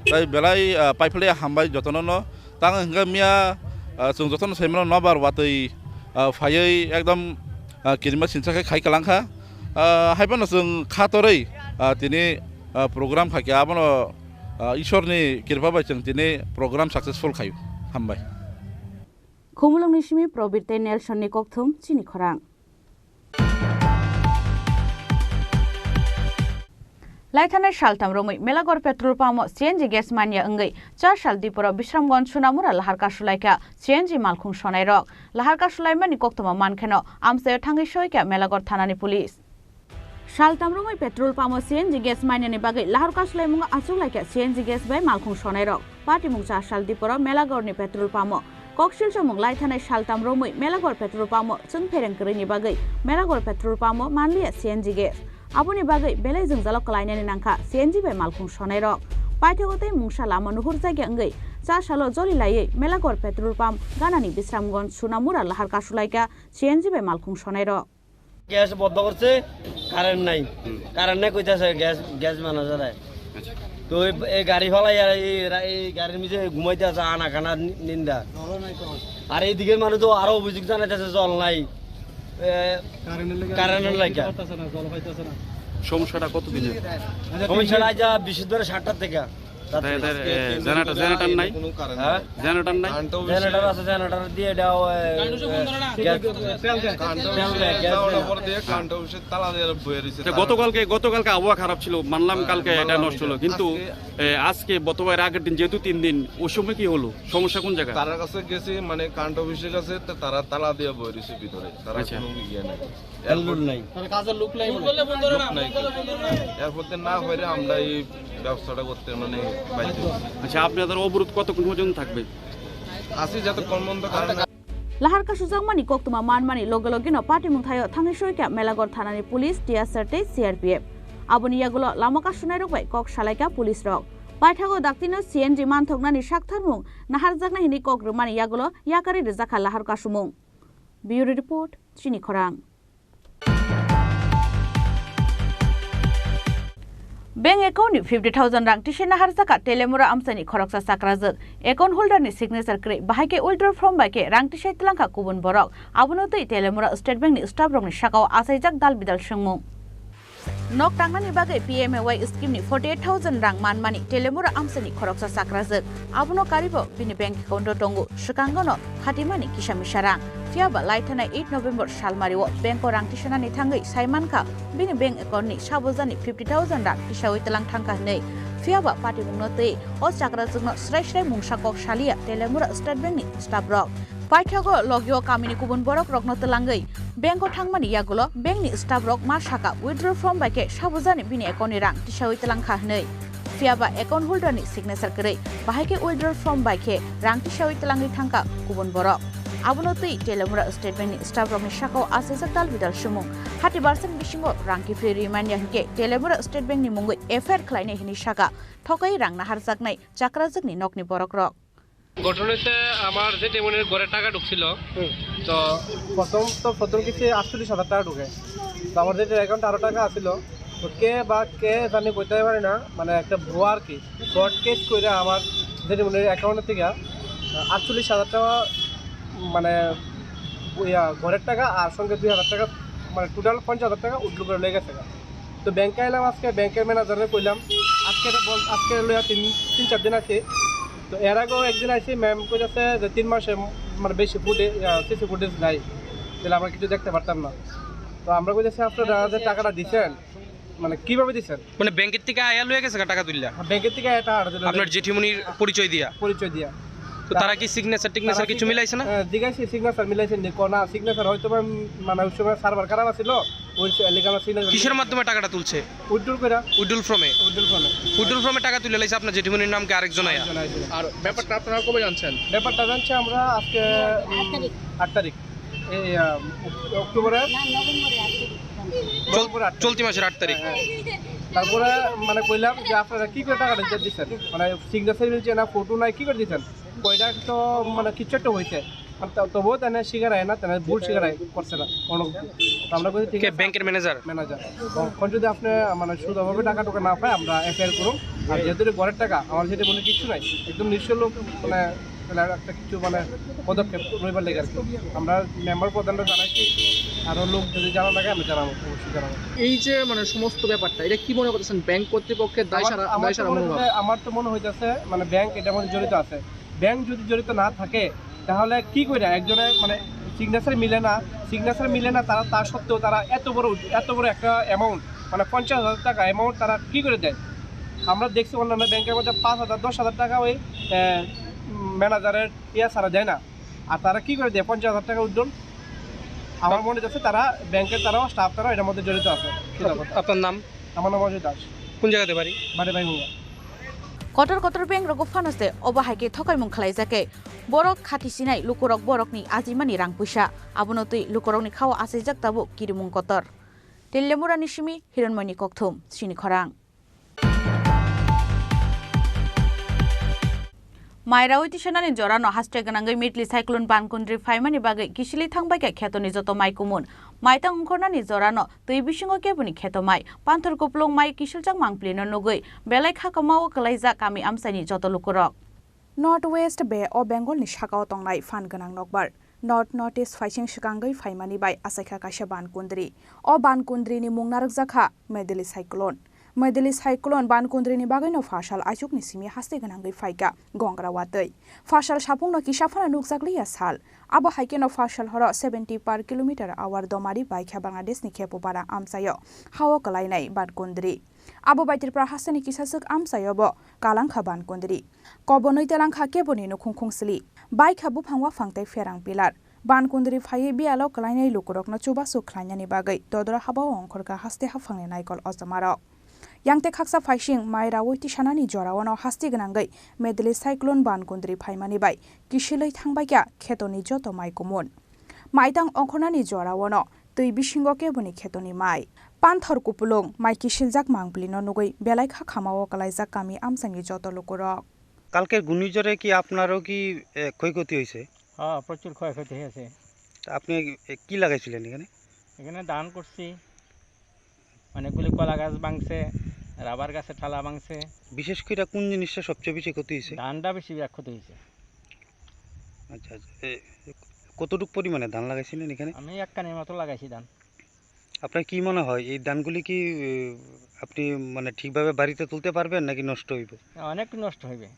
Tai belai, ah, paiphalya hambai jotono no. Tang hwnkhe miya, ah, chwng jotono saimano nobar watwi, ah, phaiwi ekdom, ah, kirima sinsa khe khai kwlangkha. Ah, haiphano chwng kha torwi, ah, tini, ah, program khaikha abono, ah, Ishorni kirpa bai chwng tini program successful khaio. Hambai. Khumulwngni simi Probir tei Nelson ni kokthum chini khorang. Laithanai saltam romwi Melagor petrol pump o C N G gas manya wngwi char sal diporo Bisramganj Sunamura lahar kasulaikha C N G malkhung sonairok. Lahar kasulaimani koktwma mankheno amchaio thangwi soikha Melagor thanani police. Saltam romwi petrol pump o C N G gas mainani bagwi lahar kasulaimung achuklaikha C N G gas bai malkhung sonairok. Patimung cha sal diporo Melagorni petrol pump o koksil chomung laithanai saltam romwi Melagor petrol pump o chwng phereng kwrwini bagwi Melagor petrol pump o manliya C N G gas. Aboni bagwi belai jwngjalo kwlainani nangkha C N G bai malkhung sonairok. Paithago tei mungsa lama nuhurjakya wngwi cha salo joli laiwi Melagor petrol pump ganani Bisramganj Sunamura lahar kasulaikha C N G bai malkhung sonairok. Gas বন্ধ করছে, কারেন্ট নাই। কারেন্ট নাই কইতাছে gas, gas মানা যায়। তো এই, এই গাড়ি ফালাই আর এই রা-, এই গাড়ির মধ্যে ঘুমাইতে আছে আনা কানা নি-, নিন্দা। আর এইদিকে মানুষ তো আরো অভিযোগ জানাইতেছে জল নাই। এ, কারেন্টের লাগি। কারেন্টের লাগি। পাইতেছে না, জল পাইতেছে না। সমস্যাটা কতদিনের? সমস্যাটা আজ বিশ ধরে সাতটার থেকে। তাই এদের, এ, জেনারেটর, জেনারেটর নাই? কোনো কারেন্ট হ্যাঁ? নাই। জেনারেটর নাই? কারেন্ট অফিসে জেনারেটর আছে, জেনারেটর দিয়ে এটা, এ, এ, গ্যাস, তেল দেয়, তেল দেয়, গ্যাস দেয়। কারেন্ট অফিসে তালা দিয়ে বয়ে রয়েছে। তো গতকালকে, গতকালকে আবহাওয়া খারাপ ছিল, মানলাম হ্যাঁ, কালকে এটা মানলাম নষ্ট হলো, এটা। কিন্তু, আজকে এ, আজকে গতবার আগের দিন যেহেতু তিন দিন, ওই সময় কি হলো? সমস্যা কোন জায়গায়? তারা কাছে গেছি, মানে কারেন্ট অফিসের কাছে, তো তারা তালা দিয়ে বয়ে রয়েছে ভিতরে, তারা আচ্ছা। কোনো ইয়ে নাই। হেলমেট নাই। তার কাজের লোক নাই বলে। লোক নাই তো। এর মধ্যে না হইলে আমরা এই ব্যবসাটা করতে মানে বাধ্য হচ্ছি। আচ্ছা, আপনাদের অবরোধ কতক্ষণ পর্যন্ত থাকবে? আছি যতক্ষণ পর্যন্ত current Lahar kasujakmani koktwma manmani loge logeno patimung thaio thangwi soikha Melagor thanani police, T S R tei C R P F. Aboni yagulo lama kasunairok bai kok salaikha police rok. Paithago daktino C N G manthoknani saktharmung naharjaknai hinwi kok rwmani yagulo yakarwi rwjakha lahar kasumung. Bureau Report, Chini Khorang. Bank account ni fifty thousand rang tisi naharjaka Telemura amchaini khoroksa chakrajwk. Account holder ni signature kwrwi, bahai khe withdrawal form bai khe rang tisai twlangkha kubun borok. Abono twi Telemura State Bank ni staff rokni sakao achaijak dal bidal swngmung. Nok tangnani bagwi P M A Y scheme ni forty eight thousand rang manmani Telemura amchaini khoroksa chakrajwk. Abono karibo bini bank account o tongo, swkangono khatimani kisa misa rang. Phiyaba laithana eight November salmario bank o rang tisanani thangwi saimankha bini bank account ni sabujani fifty thousand rang tisawi twlang thangkha hwnwi. Phiyaba patimungno twi o chakrajwkno srai srai mungsa kok saliya Telemura State Bank ni staff rok. Paithago logio kamini kubun borok rokno twlangwi bank o thangmani yagulo bank ni staff rok ma saka withdrawal form bai khe sabujani bini account ni rang tisawi twlang kha hwnwi. Phiyaba account holder ni signature kwrwi, bahai khe withdrawal form bai khe rang tisawi twlangwi thangkha kubun borok. Abono twi Telemura State Bank ni staff rokni sakao achaijak dal bidal swmung. Hati barsang bisingo rang kiphilwi rwi manya hinkhe Telemura State Bank ni mungwi F I R khlainai hwnwi saka thokai rang naharjaknai chakrajwkni nokni borok rok. ঘটনাতে আমার জেঠিমনির ঘরে টাকা ঢুকছিল। হুম। তো প্রথম তো প্রথম কিছু আটচল্লিশ হাজার টাকা ঢুকে। তো আমার জেঠির অ্যাকাউন্টে আরো টাকা আছিল। তো কে বা কে জানি কইতে পারি না, মানে একটা ভুয়া আর কি। ফ্রড কেস করে আমার জেঠিমনির অ্যাকাউন্ট থেকে আটচল্লিশ হাজার টাকা, মানে, ইয়া, ঘরের টাকা আর সঙ্গে দুই হাজার টাকা, মানে, টোটাল পঞ্চাশ হাজার টাকা উইথড্র করে লয়ে গেছে। তো ব্যাংকে আইলাম আজকে, ব্যাংকের ম্যানেজারে কইলাম, আজকে এটা বল-, আজকে লইয়া তিন, তিন চার দিন আছে। তো এর আগেও একদিন আইছি, ম্যাম কইতাছে যে তিন মাসে মানে বেশি ফুটে, আহ, সিসি ফুটেজ নাই, তাহলে আমরা কিছু দেখতে পারতাম না। তো আমরা কইতাছি, "আপনারা যে টাকাটা দিছেন, মানে কিভাবে দিছেন?" মানে ব্যাংকের থেকে আয়া লয়ে গেছে গা টাকা তুললা? হ্যাঁ, ব্যাংকের থেকে এটা আর দিল। আপনার জেঠিমনির পরিচয় দিয়া? পরিচয় দিয়া। তো তারা কি সিগনেচার টিগনেচার তারা কিছু সিগনে-, মিলাইছে না? হ্যাঁ, জিজ্ঞাসা সিগনেচার মিলাইছেন নি? কো না, সিগনেচার হয়তো বা, মানে, ওই সময় সার্ভার খারাপ আছিল, ওই সে-, লেগে আমার সিগনেচার কিসের মাধ্যমে টাকাটা তুলছে? উইথড্রল করে। উইথড্রল ফর্মে? উইথড্রল ফর্মে। উইথড্রল ফর্মে টাকা তুলে লাইছে আপনার জেঠিমনির নাম কি আরেকজন আয়া? আরেকজন আইছিল। আর ব্যাপারটা আপনারা কবে জানছেন? ব্যাপারটা জানছি আমরা আজকে, উম, আট তারিখ। আট তারিখ। এই, আহ, অক-, অক্টোবরের না, নভেম্বরের আট তারিখ। চল-, নভেম্বরের আট তারিখ। চলতি মাসের আট তারিখ। হ্যাঁ, হ্যাঁ। তারপরে মানে কইলাম যে, "আপনারা কি করে টাকাটা দিতে দিচ্ছেন? মানে সিগনেচার মিলছে না, ফটো নাই, কি করে দিচ্ছেন?" কয়টা তো মানে কিচ্ছু একটা হয়েছে। আর ত-, তবুও তারা স্বীকার হয় না, তারা ভুল স্বীকার হয়, করছে না কোনো কিছু। তো আমরা কইছি, "ঠিক কে আছে।" ব্যাংকের ম্যানেজার? ম্যানেজার। এখন যদি আপনি মানে শুদ্ধভাবে টাকা টুকা না পায়, আমরা এফআইআর করুন। আর যেহেতু এটা ঘরের টাকা, আমার সেটা মনে কিচ্ছু নাই, একদম নিঃস্ব লোক, মানে, তাহলে আর একটা কিছু মানে পদক্ষেপ রইবার লেগে আর কি। আমরা মেম্বার প্রধানরা জানাইছি, আরো লোক যদি জানা লাগে আমি জানাবো, অবশ্যই জানাবো। এই যে মানে সমস্ত ব্যাপারটা, এটা কি মনে করতেছেন, ব্যাংক কর্তৃপক্ষের দায় আমার, সারা, আমার দায় তো সারা মনে মনোভাব? হইতেছে, আমার তো মনে হইতেছে মানে ব্যাংক এটার মধ্যে জড়িত আছে। ব্যাংক যদি জড়িত না থাকে, তাহলে কি করে একজনের মানে সিগনেচার মিলে না, সিগনেচার মিলে না, তারা, তা সত্ত্বেও তারা এত বড়, এত বড় একটা অ্যামাউন্ট, মানে পঞ্চাশ হাজার টাকা অ্যামাউন্ট তারা কি করে দেয়? আমরা দেখছি অন্যান্য ব্যাংকের মধ্যে পাঁচ হাজার, দশ হাজার টাকা ওই, আহ, ম্যানেজারের ইয়া ছাড়া দেয় না। আর তারা কি করে দেয় পঞ্চাশ হাজার টাকা উইথড্রল? আমার মনে হচ্ছে তারা ব্যাংকের, তারাও স্টাফ, তারাও এটার মধ্যে জড়িত আছে। কি ব্যাপার? আপনার নাম? আমার নাম অজয় দাস। কোন জায়গাতে বাড়ি? বাড়ি ভাইভঙ্গা। Kotor kotor bank rogo phano se obo hai khe thokaimung khlaijak khe borok khati sinai lukurok borokni ajimani rang puisa. Abono twi lukurokni khao achaijak tabuk kirimung kotor. Telemurani simi Hironmoini Kokthum, Chini Khorang. Mai rawi tisanani jorano haste gwnangwi mitli cyclone Bankundri phaimani bagwi kisili thangbaikha khetoni joto mai kumun. Maitang ongkhornani jorano twi bisingo keboni kheto mai, panthor kupulung mai kisiljak mangpili no nugwi belai kha kamao kwlaijak kami amchaini joto lukurok. North West Bay of Bengal ni sakao tongnai phan gwnang nokbar North North East phaising swkangwi phaimani bai achaikha kaisa ban kundri. O ban kundri ni mung narwkjakha Medali Cyclone. Medali Cyclone ban kundri ni bagwi no phasal achuk ni simi haste gwnangwi phaikha gongra watwi. Phasal sapung no kisa phano nukjakliya sal. Abo hai khe no phasal horo seventy per kilometer hour domari baikha Bangladesh ni Khepupara amchaio hao kwlainai ban kundri. Abo bai Tripura haste ni kisaswk amchaio bo kalangkha ban kundri. Kobonwi telangkha keboni nukhung khungsli. Baikha buphang waphang tei pherang pilar. Ban kundri phaiwi biyalo kwlainai lukurokno chubachu khlainani bagwi dodora habao ongkhorkha haste haphangni naikol ochomarok. Yang tei khaksa phaising mai raui tisanani jorao no hasti gwnangwi Medali Cyclone ban kundri phaimani bai kisilwi thangbaikha khetoni joto mai kumun. Maitang ongkhornani jorao no twi bisingo keboni khetoni mai. Panthor kupulung mai kisiljak mangpili no nugwi belai kha khamao kwlaijak kami amchaini joto lukurok. কালকের ঘূর্ণিঝড়ে কি আপনারও কি, এ, ক্ষয়ক্ষতি হয়েছে? হ্যাঁ, প্রচুর ক্ষয়ক্ষতি হয়েছে। তা আপনি, এ, কি লাগাইছিলেন এখানে? এখানে ধান করছি, অনেকগুলি কলা গাছ ভাঙছে, রাবার গাছের ঠালা ভাঙছে। বিশেষ করে কোন জিনিসটা সবচেয়ে বেশি ক্ষতি হয়েছে? ধানটা বেশি ক্ষতি হয়েছে। আচ্ছা, আচ্ছা। এ, কতটুকু পরিমাণে ধান লাগাইছিলেন এখানে? আমি এক কানির মতো লাগাইছি ধান। আপনার কি মনে হয়, এই ধানগুলি কি, এ, আপনি মানে ঠিকভাবে বাড়িতে তুলতে পারবেন নাকি নষ্ট হইব? অনেক নষ্ট হইবে,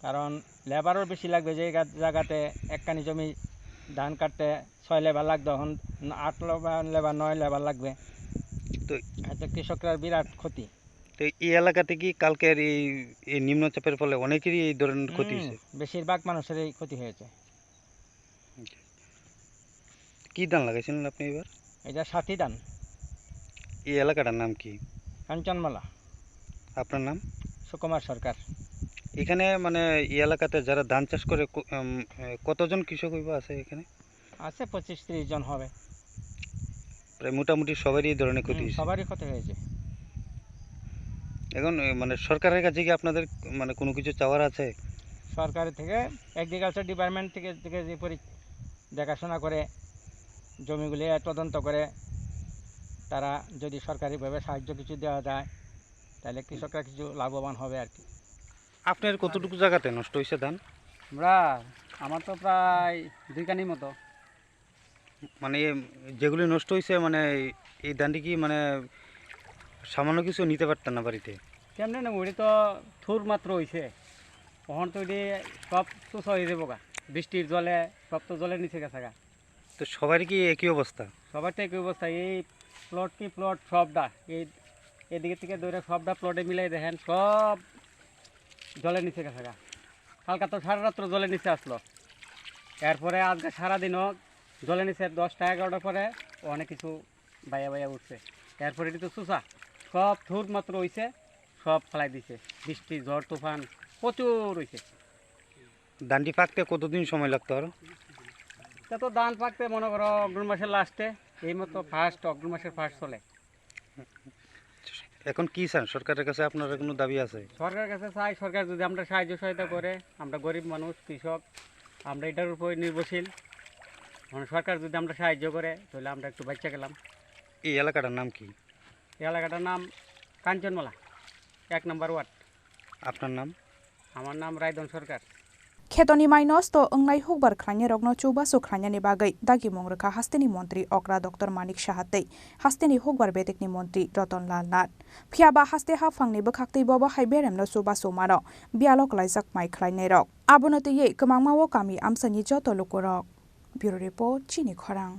কারণ লেবারও বেশি লাগবে। যে গা-, জায়গাতে একখানি জমি ধান কাটতে ছয় লেবার লাগতো, এখন আট লেবার, লেবার, নয় লেবার লাগবে। তো হয়তো কৃষকরা বিরাট ক্ষতি। তো এই এলাকাতে কি কালকের এই, এই নিম্নচাপের ফলে অনেকেরই এই ধরনের ক্ষতি হুম, হয়েছে? বেশিরভাগ মানুষেরই ক্ষতি হয়েছে। কি ধান লাগাইছিলেন আপনি এবার? এটা সাথী ধান। এই এলাকাটার নাম কি? কাঞ্চনমালা। আপনার নাম? সুকুমার সরকার। এখানে মানে এই এলাকাতে যারা ধান চাষ করে ক-, উম, এ, কতজন কৃষক হইব আছে এখানে? আছে পঁচিশ ত্রিশ জন হবে। প্রায় মোটামুটি সবারই এই ধরনের ক্ষতি হুম, হয়েছে। সবারই ক্ষতি হয়েছে। এখন, এ, মানে সরকারের কাছে কি আপনাদের মানে কোনো কিছু চাওয়ার আছে? সরকার থেকে, এগ্রিকালচার ডিপার্টমেন্ট থেকে, থেকে যে পরি-, দেখাশোনা করে, জমিগুলি তদন্ত করে, তারা যদি সরকারিভাবে সাহায্য কিছু দেওয়া যায়, তাহলে কৃষকরা কিছু লাভবান হবে আর কি। আপনার কতটুকু জায়গাতে নষ্ট হয়েছে ধান? আমরা, আমার তো প্রায় দুই কানির মতো। মানে, যেগুলি নষ্ট হয়েছে, মানে, এই ধানটি কি, মানে, সামান্য কিছু নিতে পারতেন না বাড়িতে? কেমনে নেবো? ওটি তো থুর মাত্র হইছে, তখন তো ওটি সব চুষা হয়ে যাবো গা, বৃষ্টির জলে সব তো জলে নিচে গেছে গা। তো সবারই কি একই অবস্থা? সবার তো একই অবস্থা। এই প্লট কি প্লট, সবটা এই এদিকে থেকে ধরে সবটা প্লটে মিলাই দেখেন, সব জলের নিচে গেছে গা। কালকা তো সারা রাত্র জলের নিচে আসলো, এরপরে আজকে সারাদিনও জলের নিচে দশটা এগারোটার পরে অনেক কিছু বাইয়া বাইয়া উঠছে। এরপরে এটি তো চুষা, সব থুর মাত্র হইছে, সব ফালাই দিছে। বৃষ্টি, ঝড়, তুফান প্রচুর হইছে। ধানটি পাকতে কতদিন সময় লাগতো আরো? তা তো ধান পাকতে মনে করো অগ্রহণ মাসের লাস্টে, এই মতো ফার্স্ট, অগ্রহণ মাসের ফার্স্ট চলে। এখন কি চান? সরকারের কাছে আপনার কোনো দাবি আছে? সরকারের কাছে চাই, সরকার যদি আমরা সাহায্য সহায়তা করে, আমরা গরিব মানুষ, কৃষক, আমরা এটার উপরে নির্ভরশীল। মানে সরকার যদি আমরা সাহায্য করে, তাহলে আমরা একটু বাঁচা গেলাম। এই এলাকাটার নাম কি? এই এলাকাটার নাম কাঞ্চনমালা, এক নম্বর ওয়ার্ড। আপনার নাম? আমার নাম রায়ধন সরকার। Khetoni mai nosto wngnai hukbar khlainairokno chubachu khlainani bagwi dagimung rwkha hasteni montri okra Doctor Manik Saha tei hasteni hukbar bedekni montri Roton Lal Nath. Phiya ba haste haphangni bwkhaktwi bobo hai beremno chubachu mano biyalo klaijak mai khlainairok. Abono twiwi kwmangma-o kami amchaini joto lukurok. Bureau Report, Chini Khorang.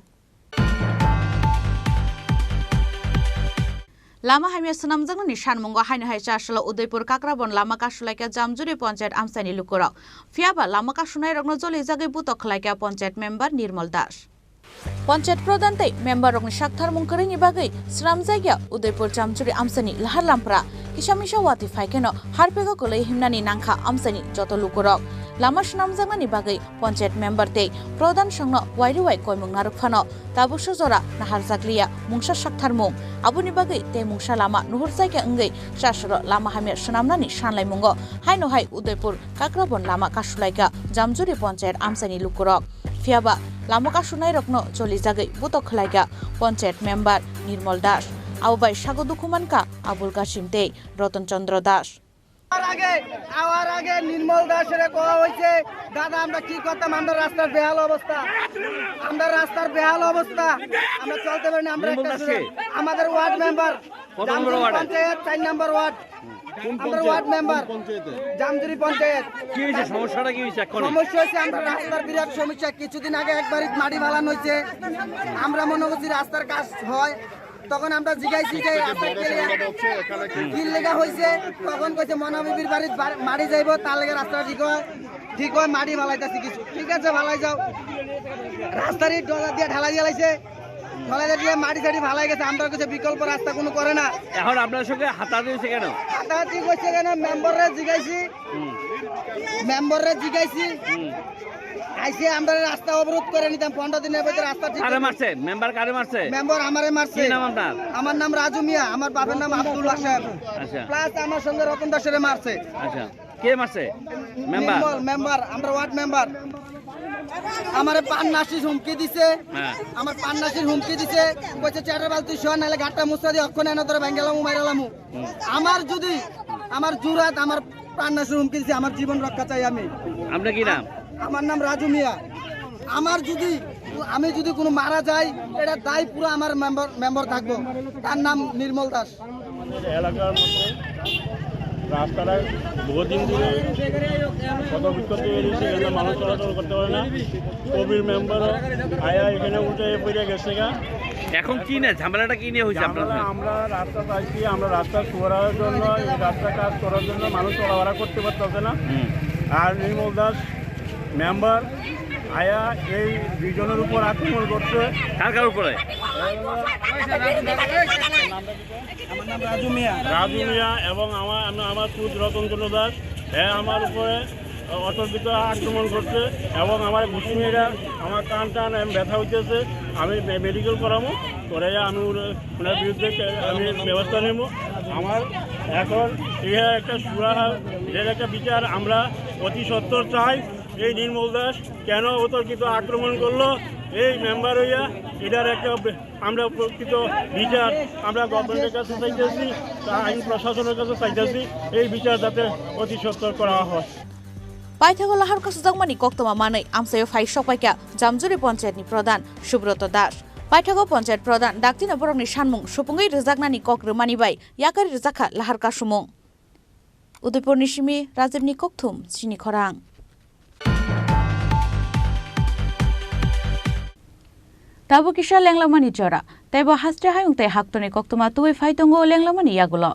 Lama hamya swnamjaknani sanmungo haino hai chasalo Udaipur Kakrabon lama kasulaikha Jamjuri Panchayat amchaini lukurok. Phiyaba lama kasunairokno jolijagwi butok khlaikha Panchayat member Nirmal Das. Panchayat pradhan tei member rokni saktharmung kwrwini bagwi swnamjakya Udaipur Jamjuri amchaini lahar lampra kisa misa watwi phaikheno harpego kwlwi himnani nangkha amchaini joto lukurok. Lama swnamjaknani bagwi Panchayat member tei pradhan songno wairi wai koimung narwk phano tabuksa jora naharjakliya mungsa saktharmung. Aboni bagwi tei mungsa lama nuhurjakya wngwi chasoro lama hamya swnamnani sanlaimungo haino hai Udaipur Kakrabon lama kasulaikha Jamjuri Panchayat amchaini lukurok. Phiyaba lama kasuknairokno cholijagwi butok khlaikha Panchayat member Nirmal Das. Abo bai sago dukhu mankha Abul Kasim tei Ratan Chandra Das. আগে, আওয়ার আগে নির্মল দাসের কওয়া হয়েছে, "দাদা, আমরা কি করতাম? আমরা রাস্তার বেহাল অবস্থা, আমরা রাস্তার বেহাল অবস্থা, আমরা চলতে পারি না।" আমরা নির্মল একটা দাস কে? আমাদের ওয়ার্ড মেম্বার, কত নম্বর জামজুরি ওয়ার্ডে? পঞ্চায়েত, চার নম্বর ওয়ার্ড। কোন আমরা পঞ্চায়েত? Ward member. কোন পঞ্চায়েতে? জামজুরি পঞ্চায়েত। কি হয়েছে? সমস্যাটা কি হয়েছে এখন? সমস্যা হয়েছে, আমরা রাস্তার বিরাট সমস্যা। কিছুদিন আগে একবারই মাটি ফালানো হয়েছে, আমরা মনে করছি রাস্তার কাজ হয়, তখন আমরা জিজ্ঞাসি যে রাস্তা কি লেগা হয়েছে, তখন কইছে মনাবিবির বাড়ির বার-, মাটি যাইবো, তার লেগে রাস্তা ঠিক হয়, ঠিক হয়, মাটি ফালাইতেছি কিছু, ঠিক আছে, ফালাই যাও। রাস্তার ইট ডলা দিয়ে ঢালাই দিয়ে লাইছে, ঢালাই দিয়ে মাটি সাটি ফালাই গেছে, আমরা কিছু বিকল্প রাস্তা কোনো করে না। এখন আপনার সঙ্গে হাতাহাতি হয়েছে কেন? হাতাহাতি করছে কেন? মেম্বাররে জিজ্ঞাসি, হুম। মেম্বাররে জিজ্ঞাসি, হুম। আইসে আমরা রাস্তা অবরোধ করে নিতাম পনেরো দিনের ভিতরে রাস্তা ঠিক কারে করে। মারছে? মেম্বার কারে মারছে? মেম্বার আমারে মারছে। কি নাম আপনার? আমার নাম রাজু মিয়া, আমার বাপের নাম আব্দুল হাসেম। আচ্ছা। প্লাস আমার সঙ্গে রতন দাসেরে মারছে। আচ্ছা। কে মারছে? মেম্বার? নির্মল মেম্বার, আমরা ওয়ার্ড মেম্বার। আমারে পান নাশির হুমকি দিছে। হ্যাঁ। আমার পান নাশির হুমকি দিছে। কইছে, "চেয়ারের বালতি সহ, নাহলে গাটটা মুছতে দি, অক্ষণ এনে ধরে ভেঙ্গেলামু, মাইরালামু।" হুম। আমার যদি, আমার জুরাত, আমার প্রাণ নাশের হুমকি দিছে, আমার জীবন রক্ষা চাই আমি। আপনার কি নাম? আমার নাম রাজু মিয়া। আমার যদি, আমি যদি কোনো মারা যাই, এটা দায় পুরো আমার মেম্বার, মেম্বার থাকবো। তার নাম নির্মল দাস। আমাদের এলাকার মধ্যে রাস্তাটা বহুদিন ধরে কত বিক্ষোভ তৈরি হয়েছে, এখানে মানুষ চলাচল করতে পারে না। কবির মেম্বার আয়া এখানে উঠে পড়ে গেছে গা। এখন কি নিয়ে ঝামেলাটা কি নিয়ে হয়েছে আপনার ঝামেলা সঙ্গে? আমরা রাস্তা চাইছি, আমরা রাস্তা সুরার জন্য, এই রাস্তা কাজ করার জন্য মানুষ চলাফেরা করতে পারতেছে না। হুম। আর নির্মল দাস মেম্বার আয়া এই দুইজনের উপর আক্রমণ করছে। কার কার উপরে? আমার নাম রাজু মিয়া। রাজু মিয়া এবং আমার, আমি, আমার খুদ রতন চন্দ্র দাস। হ্যাঁ, আমার উপরে অতর্কিত আক্রমণ করছে এবং আমার ঘুষি মেয়েরা আমার কান টান এবং ব্যথা হইতেছে। আমি মে-, মেডিকেল করাবো, করে আমি ওর, ওনার বিরুদ্ধে কে-, আমি ব্যবস্থা নেব। আমার এখন এর একটা সুরাহা, এর একটা বিচার আমরা অতি সত্বর চাই। এই নির্মল দাস কেন অতর্কিত আক্রমণ করলো এই মেম্বার হইয়া, এটার একটা বে-, আমরা প্রকৃত বিচার আমরা গভর্নমেন্টের কাছে চাইতেছি, তা আইন প্রশাসনের কাছে চাইতেছি, এই বিচার যাতে অতি সত্বর করা হয়। Paithago lahar kasjakmani koktwma manwi amchaio phai sokpaikha Jamjuri Panchayatni Pradhan Subroto Das. Paithago Panchayat Pradhan daktino borokni sanmung supungwi rwjaknani kok rwmani bai yakarwi rwjakha lahar kasumung. Udaipurni simi Rajibni kokthum chini khorang. Tabuk kisa lenglamani jora, teibo haste hayung tei haktorni koktwma tubui phai tongo lenglamani yagulo.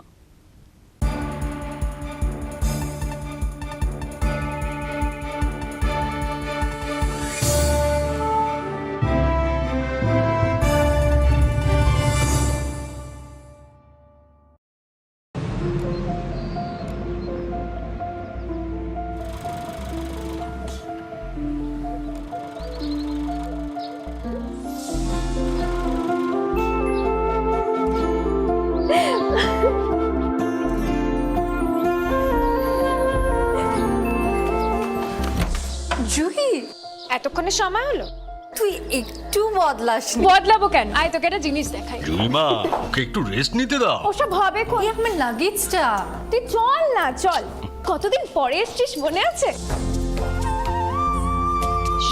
Juhi, এতক্ষণে সময় হলো? তুই একটু বদলাসনি। বদলাবো কেন? আয়, তোকে একটা জিনিস দেখাই। জুলিমা, ওকে একটু রেস্ট নিতে দাও। ওসব হবে কোন? এই আমার লাগেজটা। তুই চল না, চল। কতদিন পরে এসছিস, মনে আছে?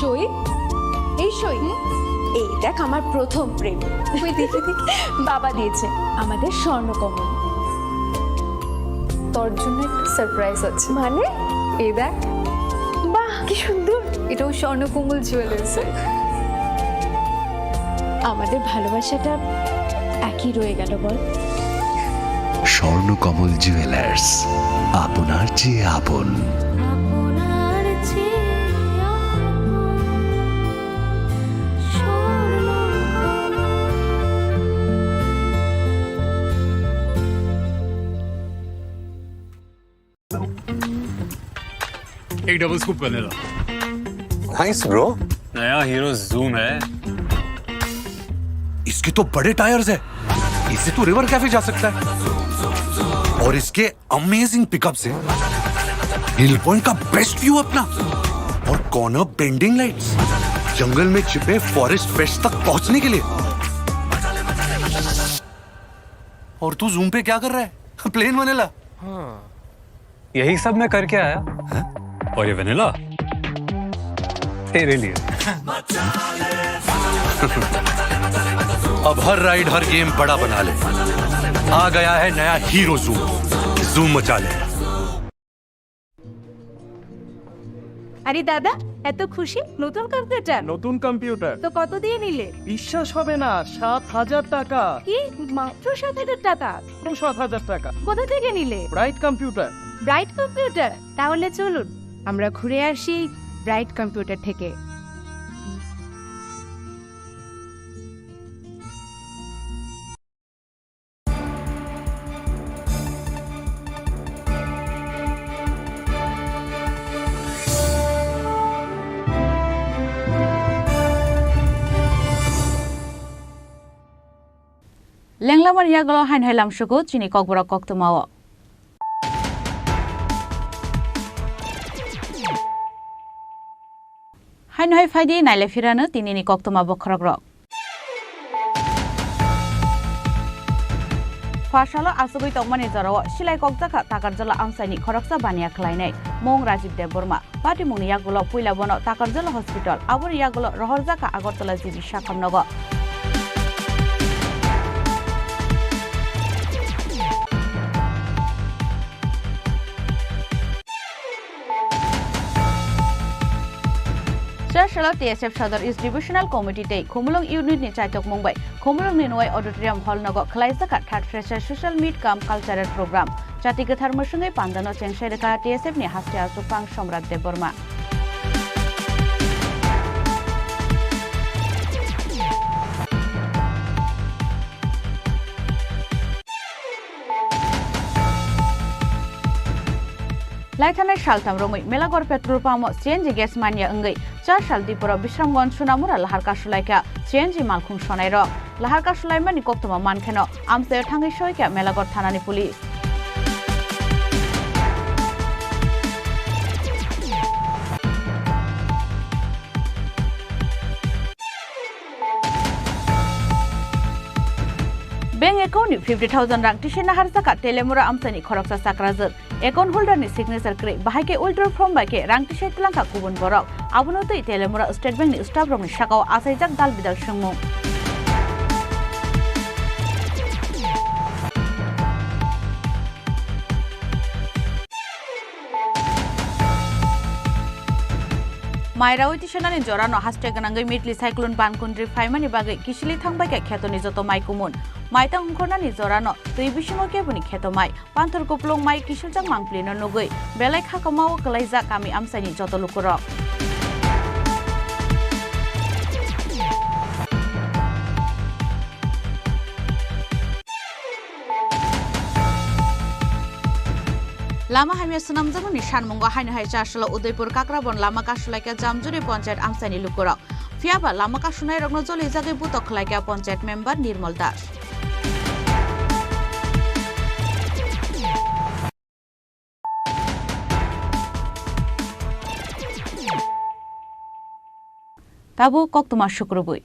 সই, এই সই। হুম? এই দেখ, আমার প্রথম প্রেম। ওই দেখে দেখে। বাবা দিয়েছে আমাদের স্বর্ণকমল। তোর জন্য একটা সারপ্রাইজ আছে। মানে? এই দেখ। বাহ, কি সুন্দর। এটাও স্বর্ণকমল জুয়েলার্সের। আমাদের ভালোবাসাটা একই রয়ে গেল, বল? স্বর্ণকমল জুয়েলার্স, আপনার চেয়ে আপন। एक डबल स्कूप कर लेना। Thanks bro. नया हीरो जूम है। इसके तो बड़े टायर्स है, इससे तो रिवर कैफे जा सकता है। और इसके अमेजिंग पिकअप से हिल पॉइंट का बेस्ट व्यू अपना, और कॉर्नर बेंडिंग लाइट्स। जंगल में छिपे फॉरेस्ट पेट्स तक पहुंचने के लिए। और तू जूम पे क्या कर रहा है? प्लेन वनेला। हाँ। यही सब मैं करके आया। हैं? और ये वनीला तेरे लिए। अब हर राइड, हर गेम बड़ा बना ले। आ गया है नया हीरो जूम। जूम मचा ले। আরে দাদা, এত খুশি? নতুন কম্পিউটার? নতুন কম্পিউটার। তো কত দিয়ে নিলে? বিশ্বাস হবে না, সাত হাজার টাকা। কি? মাত্র সাত হাজার টাকা? মাত্র সাত হাজার টাকা। কোথা থেকে নিলে? Bright computer. Bright computer? তাহলে চলুন, আমরা ঘুরে আসি ব্রাইট কম্পিউটার থেকে। Lenglamani yagulo haino hai lamsugo chini kokborok koktwmao. Haino hai phaidi naile phirano tinini koktwma bokhorokrok. Phasalo asugwi tongmani jorao silai kokjakha Takarjala amchaini khoroksa baniya khlainai mung Rajib Debbarma. Patimungni yagulo puila bono Takarjala Hospital, aboni yagulo rohorjakha Agartala G B Sakham nogo. Chasalo T S F Sadar East Divisional Committee tei Khumulwng Unit ni chaitokmung bai Khumulwng ni Nuwai Auditorium Hall nogo khwlaijakha third Fresher Social Meet cum Cultural Program. Chati kwthar mwswngwi pandano chengsai rwkha T S F ni haste achukphang Somrat Debbarma. Laithanai saltham romwi Melagor petrol pump o C N G gas manya wngwi char sal diporo Bisramganj Sunamura lahar kasulaikha C N G malkhung sonairok. Lahar kasulaimani koktwma mankheno amchaio thangwi soikha Melagor thanani police. Bank account ni fifty thousand rang tisi naharjakha Telemura amchaini khoroksa chakrajwk. Account holder ni signature kwrwi, bahai khe withdrawal form bai khe rang tisai twlangkha kubun borok. Abono twi Telemura State Bank ni staff rokni sakao achaijak dal bidal swngmung. Mai rawi tisanani jorano haste gwnangwi Mitli cyclone Bankundri phaimani bagwi kisili thangbaikha khetoni joto mai kumun. Maitang ongkhornani jorano twi bisingo keboni kheto mai. Panthor kuplung mai kisiljak mangpli no nugwi belai khakamao kwlaijak kami amchaini joto lukurok. Lama hamya swnamjakmani sanmungo haino hai Chasalo Udaipur Kakrabon lama kasulaikha Jamjuri Panchayat amchaini lukurok. Phiyaba lama kasunairokno jolijagwi butok khlaikha Panchayat member Nirmal Das. Tabuk koktwma sukrubwi.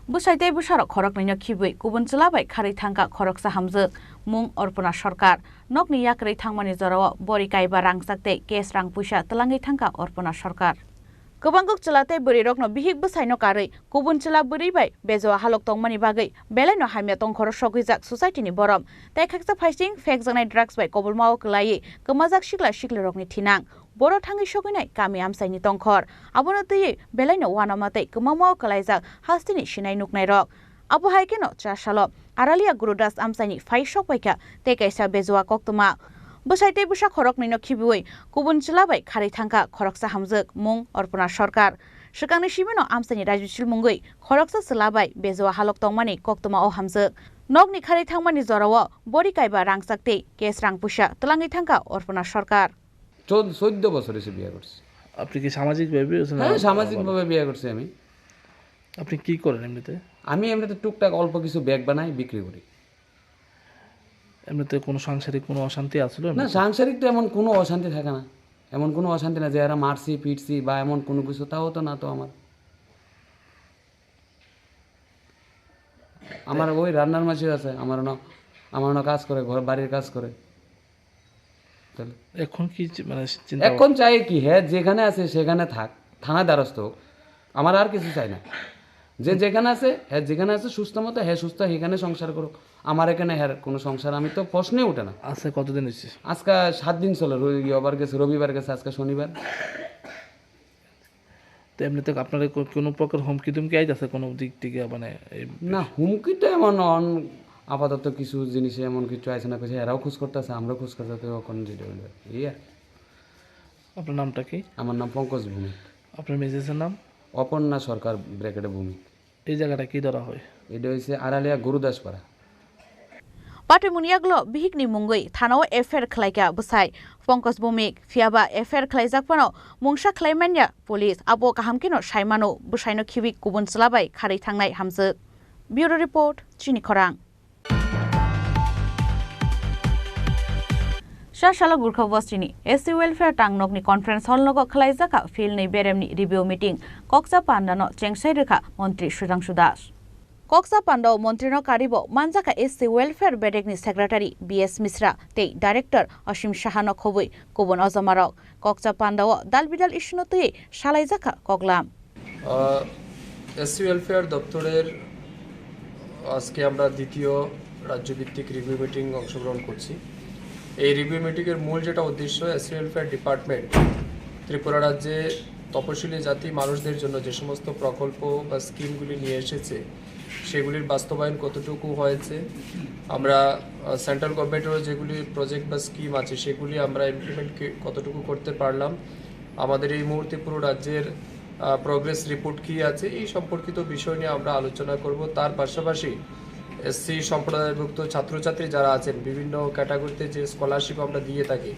Bwsai tei bwsarok khoroknwino khibwi kubun chwla bai kharwi thangkha khoroksa hamjwk, mung Orpona Sarkar. Nokni yakrwi thangmani jorao bori kaiba rangchak tei cash rang puisa twlangwi thangkha Orpona Sarkar. Kwbangkuk chwla tei bwrwirokno bihik bwsaino karwi kubun chwla bwrwi bai bejoa halok tongmani bagwi belaino hamya tongkhoro sogwijak society ni borom. Tei khaksa phaising phekjaknai drugs bai kobolmao kwlaiwi kwmajak sikla siklirokni thinang. Boro thangwi sogwinai kami amchaini tongkhor. Abono twiwi belaino uanama tei kwmamao kwlaijak hasteni sinai nuknairok. Abo hai kheno Chasalo Aralia Gurudas amchaini phai sok paikha tei kaisa bejoa koktwma. Bwsai tei bwsa khoroknwino khibiwi kubun chwla bai kharwi thangkha khoroksa hamjwk, mung Orpona Sarkar. Swkangni simino amchaini rajmisil mungwi khoroksa chwla bai bejoa halok tongmani koktwma o hamjwk. Nokni kharwi thangmani jorao bori kaiba rangchak tei cash rang puisa twlangwi thangkha Orpona Sarkar. চোদ্দ, চোদ্দ বছর হয়েছে বিয়ে করছি। আপনি কি সামাজিকভাবে হয়েছেন না হ্যাঁ, সামাজিকভাবে বিয়ে করছি আমি। আপনি কি করেন এমনিতে? আমি এমনিতে টুকটাক অল্প কিছু ব্যাগ বানাই, বিক্রি করি। এমনিতে কোনো সাংসারিক কোনো অশান্তি আছিল না, এমনিতে? সাংসারিক তো এমন কোনো অশান্তি থাকে না। এমন কোনো অশান্তি না যে এরা মারছি, পিটছি বা এমন কোনো কিছু, তাও তো না তো আমার। আমার ওই রান্নার মাঝে আছে, আমার ন-, আমার ন কাজ করে, ঘর বাড়ির কাজ করে। তাহলে এখন কি চি-, মানে চিন্তা এখন চাই কি, হ্যাঁ যেখানে আছে সেখানে থাক, থানায় দ্বারস্থ হোক, আমার আর কিছু চাই না। যে যেখানে আছে, হ্যাঁ যেখানে আছে সুস্থ মতো, হ্যাঁ সুস্থ সেখানে সংসার করুক, আমার এখানে হ্যাঁ কোনো সংসার, আমি তো প্রশ্নই উঠে না। আচ্ছা, কতদিন হয়েছে? আজকে সাত দিন চলে, রবি-, ইয়ে, আবার গেছে, রবিবার গেছে, আজকে শনিবার। তো এমনিতে আপনারা কো-, কোনো প্রকার হুমকি টুমকি আইতাছে কোনো দিক থেকে, মানে, এই না, হুমকি তো এমন অন-, আপাতত কিছু জিনিসে এমন কিছু আইছে না, কইছে এরাও খোঁজ করতেছে, আমরাও খোঁজ করতেছি, এখন যেটা হইলো, এই আর কি। আপনার নামটা কি? আমার নাম পঙ্কজ ভৌমিক। আপনার মিসেসের নাম? অপর্ণা সরকার, ব্র্যাকেটে ভৌমিক। এই জায়গাটা কি ধরা হয়? এটা হইছে আড়ালিয়া গুরুদাসপাড়া। Patwi mung yaglo bihikni mungwi thanao F I R khlaikha bwsai Pankaj Bhumik, phiyaba F I R khlaijak phano mungsa khlai manya police, abo kaham kheno sai mano, bwsaino khibi kubun chwla bai kharwi thangnai hamjwk. Bureau Report, Chini Khorang. Sasalo Gurkha Bostini S C Welfare Tangnokni Conference Hall nogo khwlaijakha Phil ni beremni review meeting, Kokcha Pandano chengsai rwkha Montri Sudhangshu Das. Kokcha Pandao Montrino karibo manjakha S C Welfare Bedekni Secretary B S Misra tei Director Asim Sahano khobwi kubun ojomarok. Kokcha Pandao dalbidal issue no twiwi salaijakha koklam. Ah, SC welfare দপ্তরের আজকে আমরা দ্বিতীয় রাজ্যভিত্তিক review meeting অংশগ্রহণ করছি। এই রিভিউ মিটিংয়ের মূল যেটা উদ্দেশ্য, এসসি ওয়েলফেয়ার ডিপার্টমেন্ট ত্রিপুরা রাজ্যে তপশিলি জাতি মানুষদের জন্য যে সমস্ত প্রকল্প বা স্কিমগুলি নিয়ে এসেছে, সেগুলির বাস্তবায়ন কতটুকু হয়েছে, আমরা, আহ, সেন্ট্রাল গভর্নমেন্টেরও যেগুলি প্রজেক্ট বা স্কিম আছে, সেগুলি আমরা ইমপ্লিমেন্ট কে-, কতটুকু করতে পারলাম, আমাদের এই মুহূর্তে পুরো রাজ্যের, আহ, প্রোগ্রেস রিপোর্ট কী আছে, এই সম্পর্কিত বিষয় নিয়ে আমরা আলোচনা করব। তার পাশাপাশি এসসি সম্প্রদায়ভুক্ত ছাত্রছাত্রী যারা আছেন, বিভিন্ন ক্যাটাগরিতে যে স্কলারশিপ আমরা দিয়ে থাকি,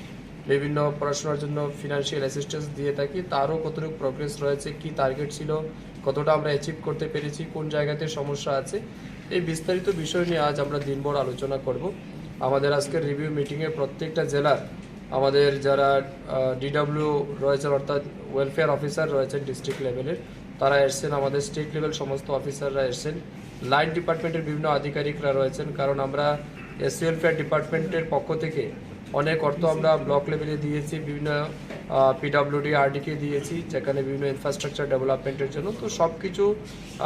বিভিন্ন পড়াশোনার জন্য ফিনান্সিয়াল অ্যাসিস্ট্যান্স দিয়ে থাকি, তারও কতটুকু প্রোগ্রেস রয়েছে, কী টার্গেট ছিল, কতটা আমরা অ্যাচিভ করতে পেরেছি, কোন জায়গাতে সমস্যা আছে, এই বিস্তারিত বিষয় নিয়ে আজ আমরা দিনভর আলোচনা করব। আমাদের আজকের রিভিউ মিটিংয়ে প্রত্যেকটা জেলার আমাদের যারা, আহ, ডিডব্লিউ রয়েছেন, অর্থাৎ ওয়েলফেয়ার অফিসার রয়েছেন ডিস্ট্রিক্ট লেভেলের, তারা এসছেন, আমাদের স্টেট লেভেল সমস্ত অফিসাররা এসছেন, লাইন ডিপার্টমেন্টের বিভিন্ন আধিকারিকরা রয়েছেন, কারণ আমরা এসসি ওয়েলফেয়ার ডিপার্টমেন্টের পক্ষ থেকে অনেক অর্থ আমরা ব্লক লেভেলে দিয়েছি, বিভিন্ন, আহ, পিডব্লিউডি, আরডিকে দিয়েছি, যেখানে বিভিন্ন ইনফ্রাস্ট্রাকচার ডেভেলপমেন্টের জন্য। তো সব কিছু,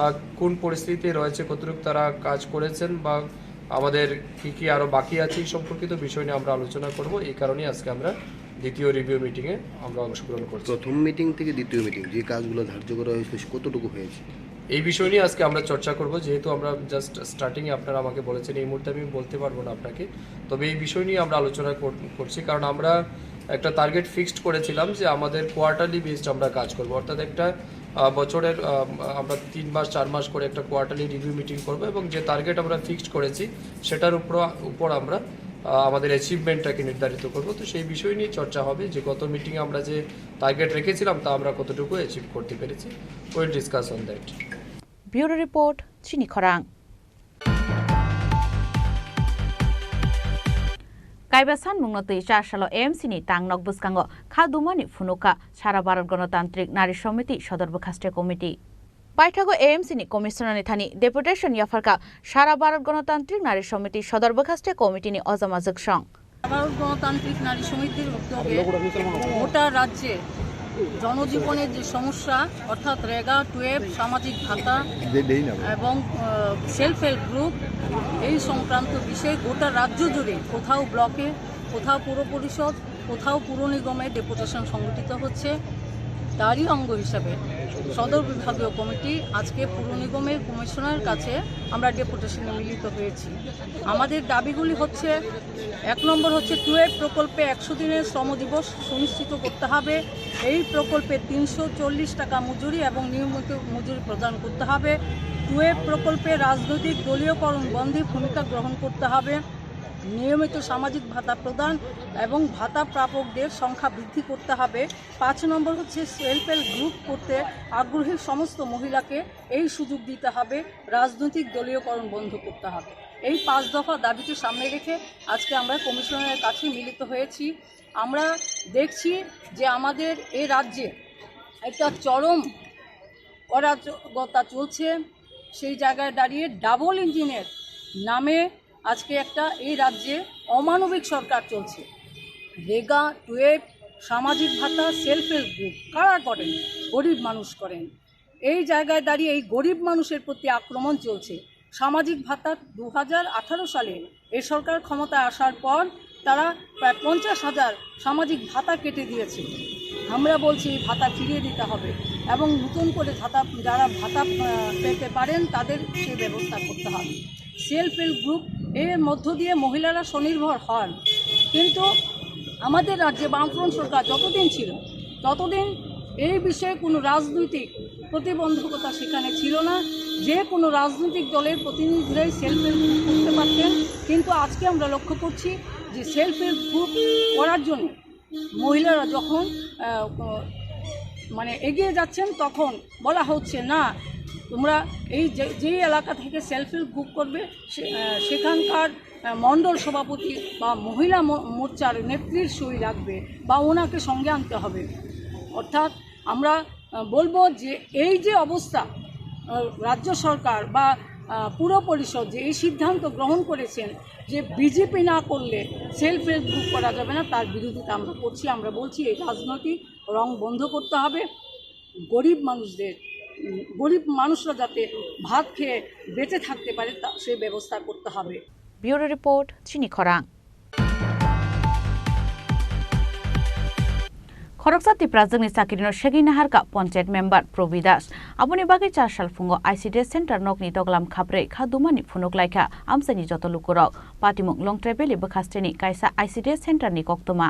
আহ, কোন পরিস্থিতিতে রয়েছে, কতটুকু তারা কাজ করেছেন বা আমাদের কি কি আরও বাকি আছে, এই সম্পর্কিত বিষয় নিয়ে আমরা আলোচনা করব। এই কারণেই আজকে আমরা দ্বিতীয় রিভিউ মিটিংয়ে আমরা অংশগ্রহণ করছি। প্রথম মিটিং থেকে দ্বিতীয় মিটিং, যে কাজগুলো ধার্য করা হয়েছিল, সে কতটুকু হয়েছে? এই বিষয় নিয়ে আজকে আমরা চর্চা করব, যেহেতু আমরা জাস্ট স্টার্টিংয়ে, আপনারা আমাকে বলেছেন, এই মুহূর্তে আমি বলতে পারবো না আপনাকে। তবে এই বিষয় নিয়ে আমরা আলোচনা কর-, করছি, কারণ আমরা একটা টার্গেট ফিক্সড করেছিলাম যে আমাদের কোয়ার্টারলি বেসড আমরা কাজ করব, অর্থাৎ একটা, আহ, বছরের, আহ, আমরা তিন মাস, চার মাস করে একটা কোয়ার্টারলি রিভিউ মিটিং করব এবং যে টার্গেট আমরা ফিক্সড করেছি, সেটার উপর, উপর আমরা, আহ, আমাদের অ্যাচিভমেন্টটাকে নির্ধারিত করব। তো সেই বিষয় নিয়ে চর্চা হবে যে গত মিটিংয়ে আমরা যে টার্গেট রেখেছিলাম, তা আমরা কতটুকু অ্যাচিভ করতে পেরেছি। We'll discuss on that. Bureau Report, Chini Khorang. Kaiba sanmungno twi char salo A M C ni tangnok bwskango kha dumani phunukha Sara Bharat Ganatantrik Nari Samiti Sodor Bwkhaste Committee. Paithago A M C ni Commissioner ni thani deputation yapharkha Sara Bharat Ganatantrik Nari Samiti Sodor Bwkhaste Committee ni ojama jwksong. Bharat গণতান্ত্রিক নারী সমিতির উদ্যোগে গোটা রাজ্যে জনজীবনের যে সমস্যা, অর্থাৎ রেগা, টুয়েলভ, সামাজিক ভাতা এবং সেলফ হেল্প গ্রুপ, এই সংক্রান্ত বিষয়ে গোটা রাজ্য জুড়ে কোথাও ব্লকে, কোথাও পৌর পরিষদ, কোথাও পুর নিগমে ডেপুটেশন সংগঠিত হচ্ছে। তারই অঙ্গ হিসাবে সদর বিভাগীয় কমিটি আজকে পুর নিগমের কমিশনারের কাছে আমরা ডেপুটেশনে মিলিত হয়েছি। আমাদের দাবিগুলি হচ্ছে, এক নম্বর হচ্ছে টুয়েলভ প্রকল্পে একশো দিনের শ্রম দিবস সুনিশ্চিত করতে হবে। এই প্রকল্পে তিনশো চল্লিশ টাকা মজুরি এবং নিয়মিত মজুরি প্রদান করতে হবে। টুয়েলভ প্রকল্পে রাজনৈতিক দলীয়করণ বন্ধে ভূমিকা গ্রহণ করতে হবে। নিয়মিত সামাজিক ভাতা প্রদান এবং ভাতা প্রাপকদের সংখ্যা বৃদ্ধি করতে হবে। পাঁচ নম্বর হচ্ছে সেলফ হেল্প গ্রুপ করতে আগ্রহী সমস্ত মহিলাকে এই সুযোগ দিতে হবে, রাজনৈতিক দলীয়করণ বন্ধ করতে হবে। এই পাঁচ দফা দাবিকে সামনে রেখে আজকে আমরা কমিশনের কাছে মিলিত হয়েছি। আমরা দেখছি যে আমাদের এ রাজ্যে একটা চরম অরাজকতা চলছে। সেই জায়গায় দাঁড়িয়ে ডাবল ইঞ্জিনের নামে আজকে একটা এই রাজ্যে অমানবিক সরকার চলছে। রেগা, টুয়েলভ, সামাজিক ভাতা, সেলফ হেল্প গ্রুপ কারা করেন? গরিব মানুষ করেন। এই জায়গায় দাঁড়িয়ে এই গরিব মানুষের প্রতি আক্রমণ চলছে। সামাজিক ভাতা দু হাজার আঠারো সালে এই সরকার ক্ষমতায় আসার পর তারা প্রায় পঞ্চাশ হাজার সামাজিক ভাতা কেটে দিয়েছে। আমরা বলছি এই ভাতা ফিরিয়ে দিতে হবে এবং নতুন করে ভাতা, যারা ভাতা, আহ, পেতে পারেন তাদের সেই ব্যবস্থা করতে হবে। সেলফ হেল্প গ্রুপ এর মধ্য দিয়ে মহিলারা স্বনির্ভর হন, কিন্তু আমাদের রাজ্যে বামফ্রন্ট সরকার যতদিন ছিল ততদিন এই বিষয়ে কোনো রাজনৈতিক প্রতিবন্ধকতা সেখানে ছিল না। যে কোনো রাজনৈতিক দলের প্রতিনিধিরাই সেলফ হেল্প গ্রুপ করতে পারতেন, কিন্তু আজকে আমরা লক্ষ্য করছি যে সেলফ হেল্প গ্রুপ করার জন্য মহিলারা যখন, আহ, ক-, মানে এগিয়ে যাচ্ছেন, তখন বলা হচ্ছে, "না, তোমরা এই যে, যেই এলাকা থেকে সেলফ হেল্প গ্রুপ করবে, সে-, আহ, সেখানকার, আহ, মণ্ডল সভাপতি বা মহিলা মো-, মোর্চার নেত্রীর সই লাগবে বা ওনাকে সঙ্গে আনতে হবে।" অর্থাৎ আমরা, আহ, বলবো যে এই যে অবস্থা, আহ, রাজ্য সরকার বা, আহ, পুর পরিষদ যে এই সিদ্ধান্ত গ্রহণ করেছেন যে বিজেপি না করলে সেলফ হেল্প গ্রুপ করা যাবে না, তার বিরোধিতা আমরা করছি। আমরা বলছি এই রাজনৈতিক রং বন্ধ করতে হবে। গরিব মানুষদের, উম, গরিব মানুষরা যাতে ভাত খেয়ে বেঁচে থাকতে পারে, তা, সেই ব্যবস্থা করতে হবে। Bureau report, Chini Khorang. Khoroksa Tiprajwkni chakrino segwi naharkha panchayat member Probi Das. Aboni bagwi char sal phungo I C D S center nokni doglam khaprwi kha dumani phunuk laikha amchaini joto lukurok. Patimung Longtrai Valley bwkhasteni kaisa I C D S center ni koktwma.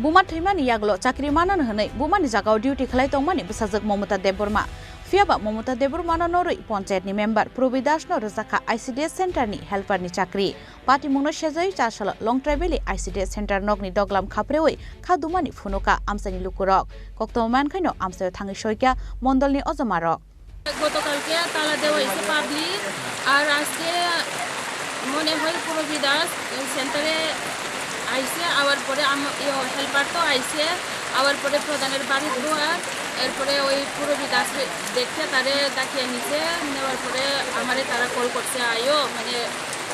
Buma thwimani yagulo chakri manano hwnwi bumani jagao duty khlai tongmani bwsajwk Momota Debbarma. Phiyaba Momota Debbarmano norwi panchayatni member Probi Dasno rwjakha I C D S center ni helper ni chakri. Patimungno sejai char salo Longtrai Valley I C D S center nokni doglam khapreui kha dumani phunukha amchaini lukurok. Koktwma mankhaino amchaio thangwi soikha mondolni ojomarok. গতকালকে তালা দেওয়া হয়েছে পাবলিক, আর আজকে মনে হয় প্রবি দাস সেন্টারে আইছে, আওয়ার পরে আম-, ইয়ো, হেল্পার তো আইছে, আওয়ার পরে প্রধানের বাড়ির দুয়ার, এরপরে ওই প্রবি দাস দেখে তারে ডাকিয়ে নিছে, নেওয়ার পরে আমারে তারা কল করছে, "আয়ো, মানে,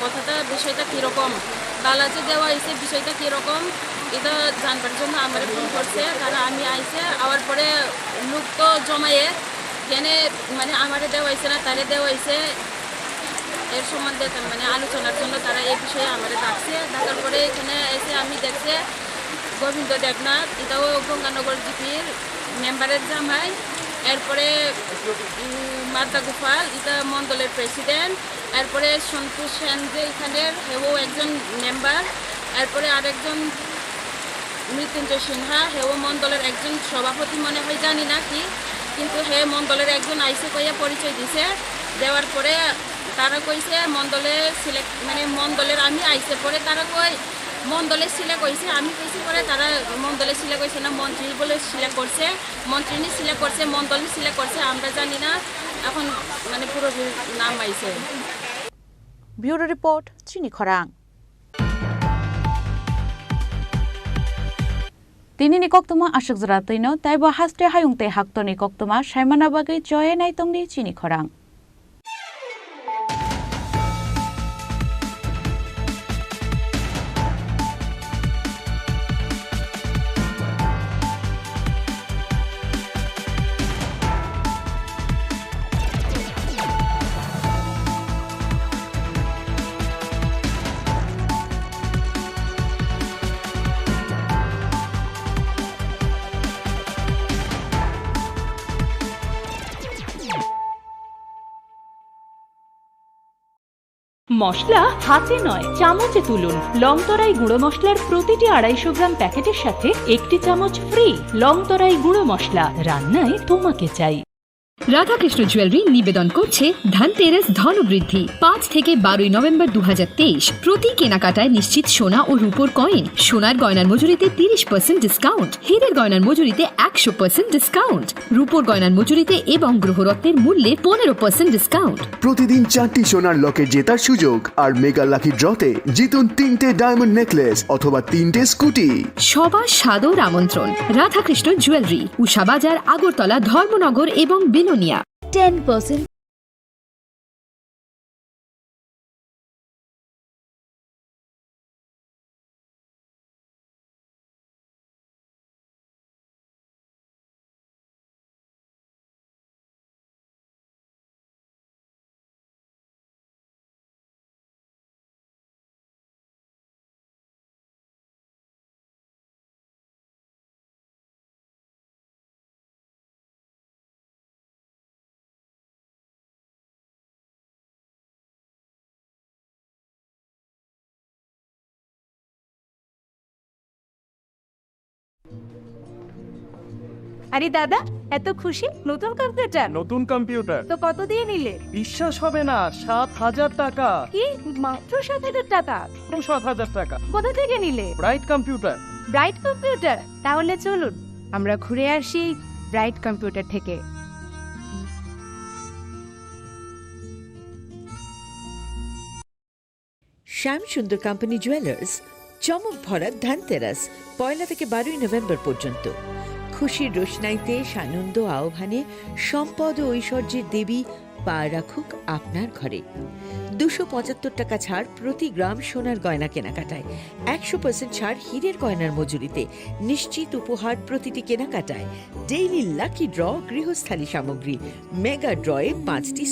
কথাটা, বিষয়টা কীরকম? তালা যে দেওয়া হয়েছে, বিষয়টা কীরকম?" এটা জানবার জন্য আমারে ফোন করছে। তারা, আমি আইছে, আওয়ার পরে লোক তো জমায়ে কেনে, মানে, আমারে দেওয়া হয়েছে না, তারে দেওয়া হয়েছে, এর সম্বন্ধে তার, মানে, আলোচনার জন্য তারা এই বিষয়ে আমারে ডাকছে। ডাকার পরে এখানে এসে আমি দেখছি গোবিন্দ দেবনাথ, এটাও গঙ্গানগর জিপির মেম্বারের জামাই, এরপরে, উম, মাদ্দা গোপাল, এটা মণ্ডলের প্রেসিডেন্ট, এরপরে সন্তোষ সেন যে এখানের, হেও একজন মেম্বার, এরপরে আরেকজন মৃত্যুঞ্জয় সিনহা, হেও মণ্ডলের একজন সভাপতি মনে হয়, জানি না কি, কিন্তু হে মণ্ডলের একজন আইসে কইয়া পরিচয় দিছে। দেওয়ার পরে তারা কইছে মণ্ডলে সিলেক্ট, মানে, মণ্ডলের আমি আইসে পরে তারা কই মণ্ডলে সিলেক্ট হইছে, আমি কইছি পরে তারা মণ্ডলে সিলেক্ট হইছে না, মন্ত্রী বলে সিলেক্ট করছে, মন্ত্রী নি সিলেক্ট করছে, মণ্ডল নি সিলেক্ট করছে, আমরা জানি না। এখন, মানে, পুরো নাম আইছে। Bureau report, Chini Khorang. Tinini koktwma aswk jora twino, taibo haste hayung tei haktorni koktwma saimana bagwi choye naitongdi Chini Khorang. মশলা হাতে নয়, চামচে তুলুন। লংতরাই গুঁড়ো মশলার প্রতিটি আড়াইশো গ্রাম প্যাকেটের সাথে একটি চামচ ফ্রি। লংতরাই গুঁড়ো মশলা, রান্নায় তোমাকে চাই। রাধাকৃষ্ণ জুয়েলারি নিবেদন করছে ধনতেরাস ধনবৃদ্ধি। পাঁচ থেকে বারোই নভেম্বর দু হাজার তেইশ। প্রতি কেনাকাটায় নিশ্চিত সোনা ও রূপোর কয়েন, সোনার গয়নার মজুরিতে তিরিশ পার্সেন্ট ডিসকাউন্ট, হীরের গয়নার মজুরিতে একশো পার্সেন্ট ডিসকাউন্ট, রূপোর গয়নার মজুরিতে এবং গ্রহরত্নের মূল্যে পনেরো পার্সেন্ট ডিসকাউন্ট। প্রতিদিন চারটি সোনার লকেট জেতার সুযোগ আর মেগা লাকি ড্রতে জিতুন তিনটে ডায়মন্ড নেকলেস অথবা তিনটে স্কুটি। সবার সাদর আমন্ত্রণ রাধাকৃষ্ণ জুয়েলারি, উষাবাজার, আগরতলা, ধর্মনগর এবং বিলোনিয়া। ten percent. আরে দাদা, এত খুশি? নতুন কম্পিউটার? নতুন কম্পিউটার। তো কত দিয়ে নিলে? বিশ্বাস হবে না, সাত হাজার টাকা। কি, মাত্র সাত হাজার টাকা? সাত হাজার টাকা। কোথা থেকে নিলে? Bright computer. Bright computer. তাহলে চলুন, আমরা ঘুরে আসি ব্রাইট কম্পিউটার থেকে। শ্যাম সুন্দর কোম্পানি জুয়েলার্স, চমক ভরা ধনতেরাস, পয়লা থেকে বারোই নভেম্বর পর্যন্ত। খুশির রোশনাইতে সানন্দ আহ্বানে সম্পদ ও ঐশ্বর্যের দেবী পা রাখুক আপনার ঘরে। দুশো পঁচাত্তর টাকা ছাড় প্রতি গ্রাম সোনার গয়না কেনাকাটায়, একশো পার্সেন্ট ছাড় হীরের গয়নার মজুরিতে, নিশ্চিত উপহার প্রতিটি কেনাকাটায়, ডেইলি লাকি ড্র, গৃহস্থালী সামগ্রী, মেগা ড্রয়ে পাঁচটি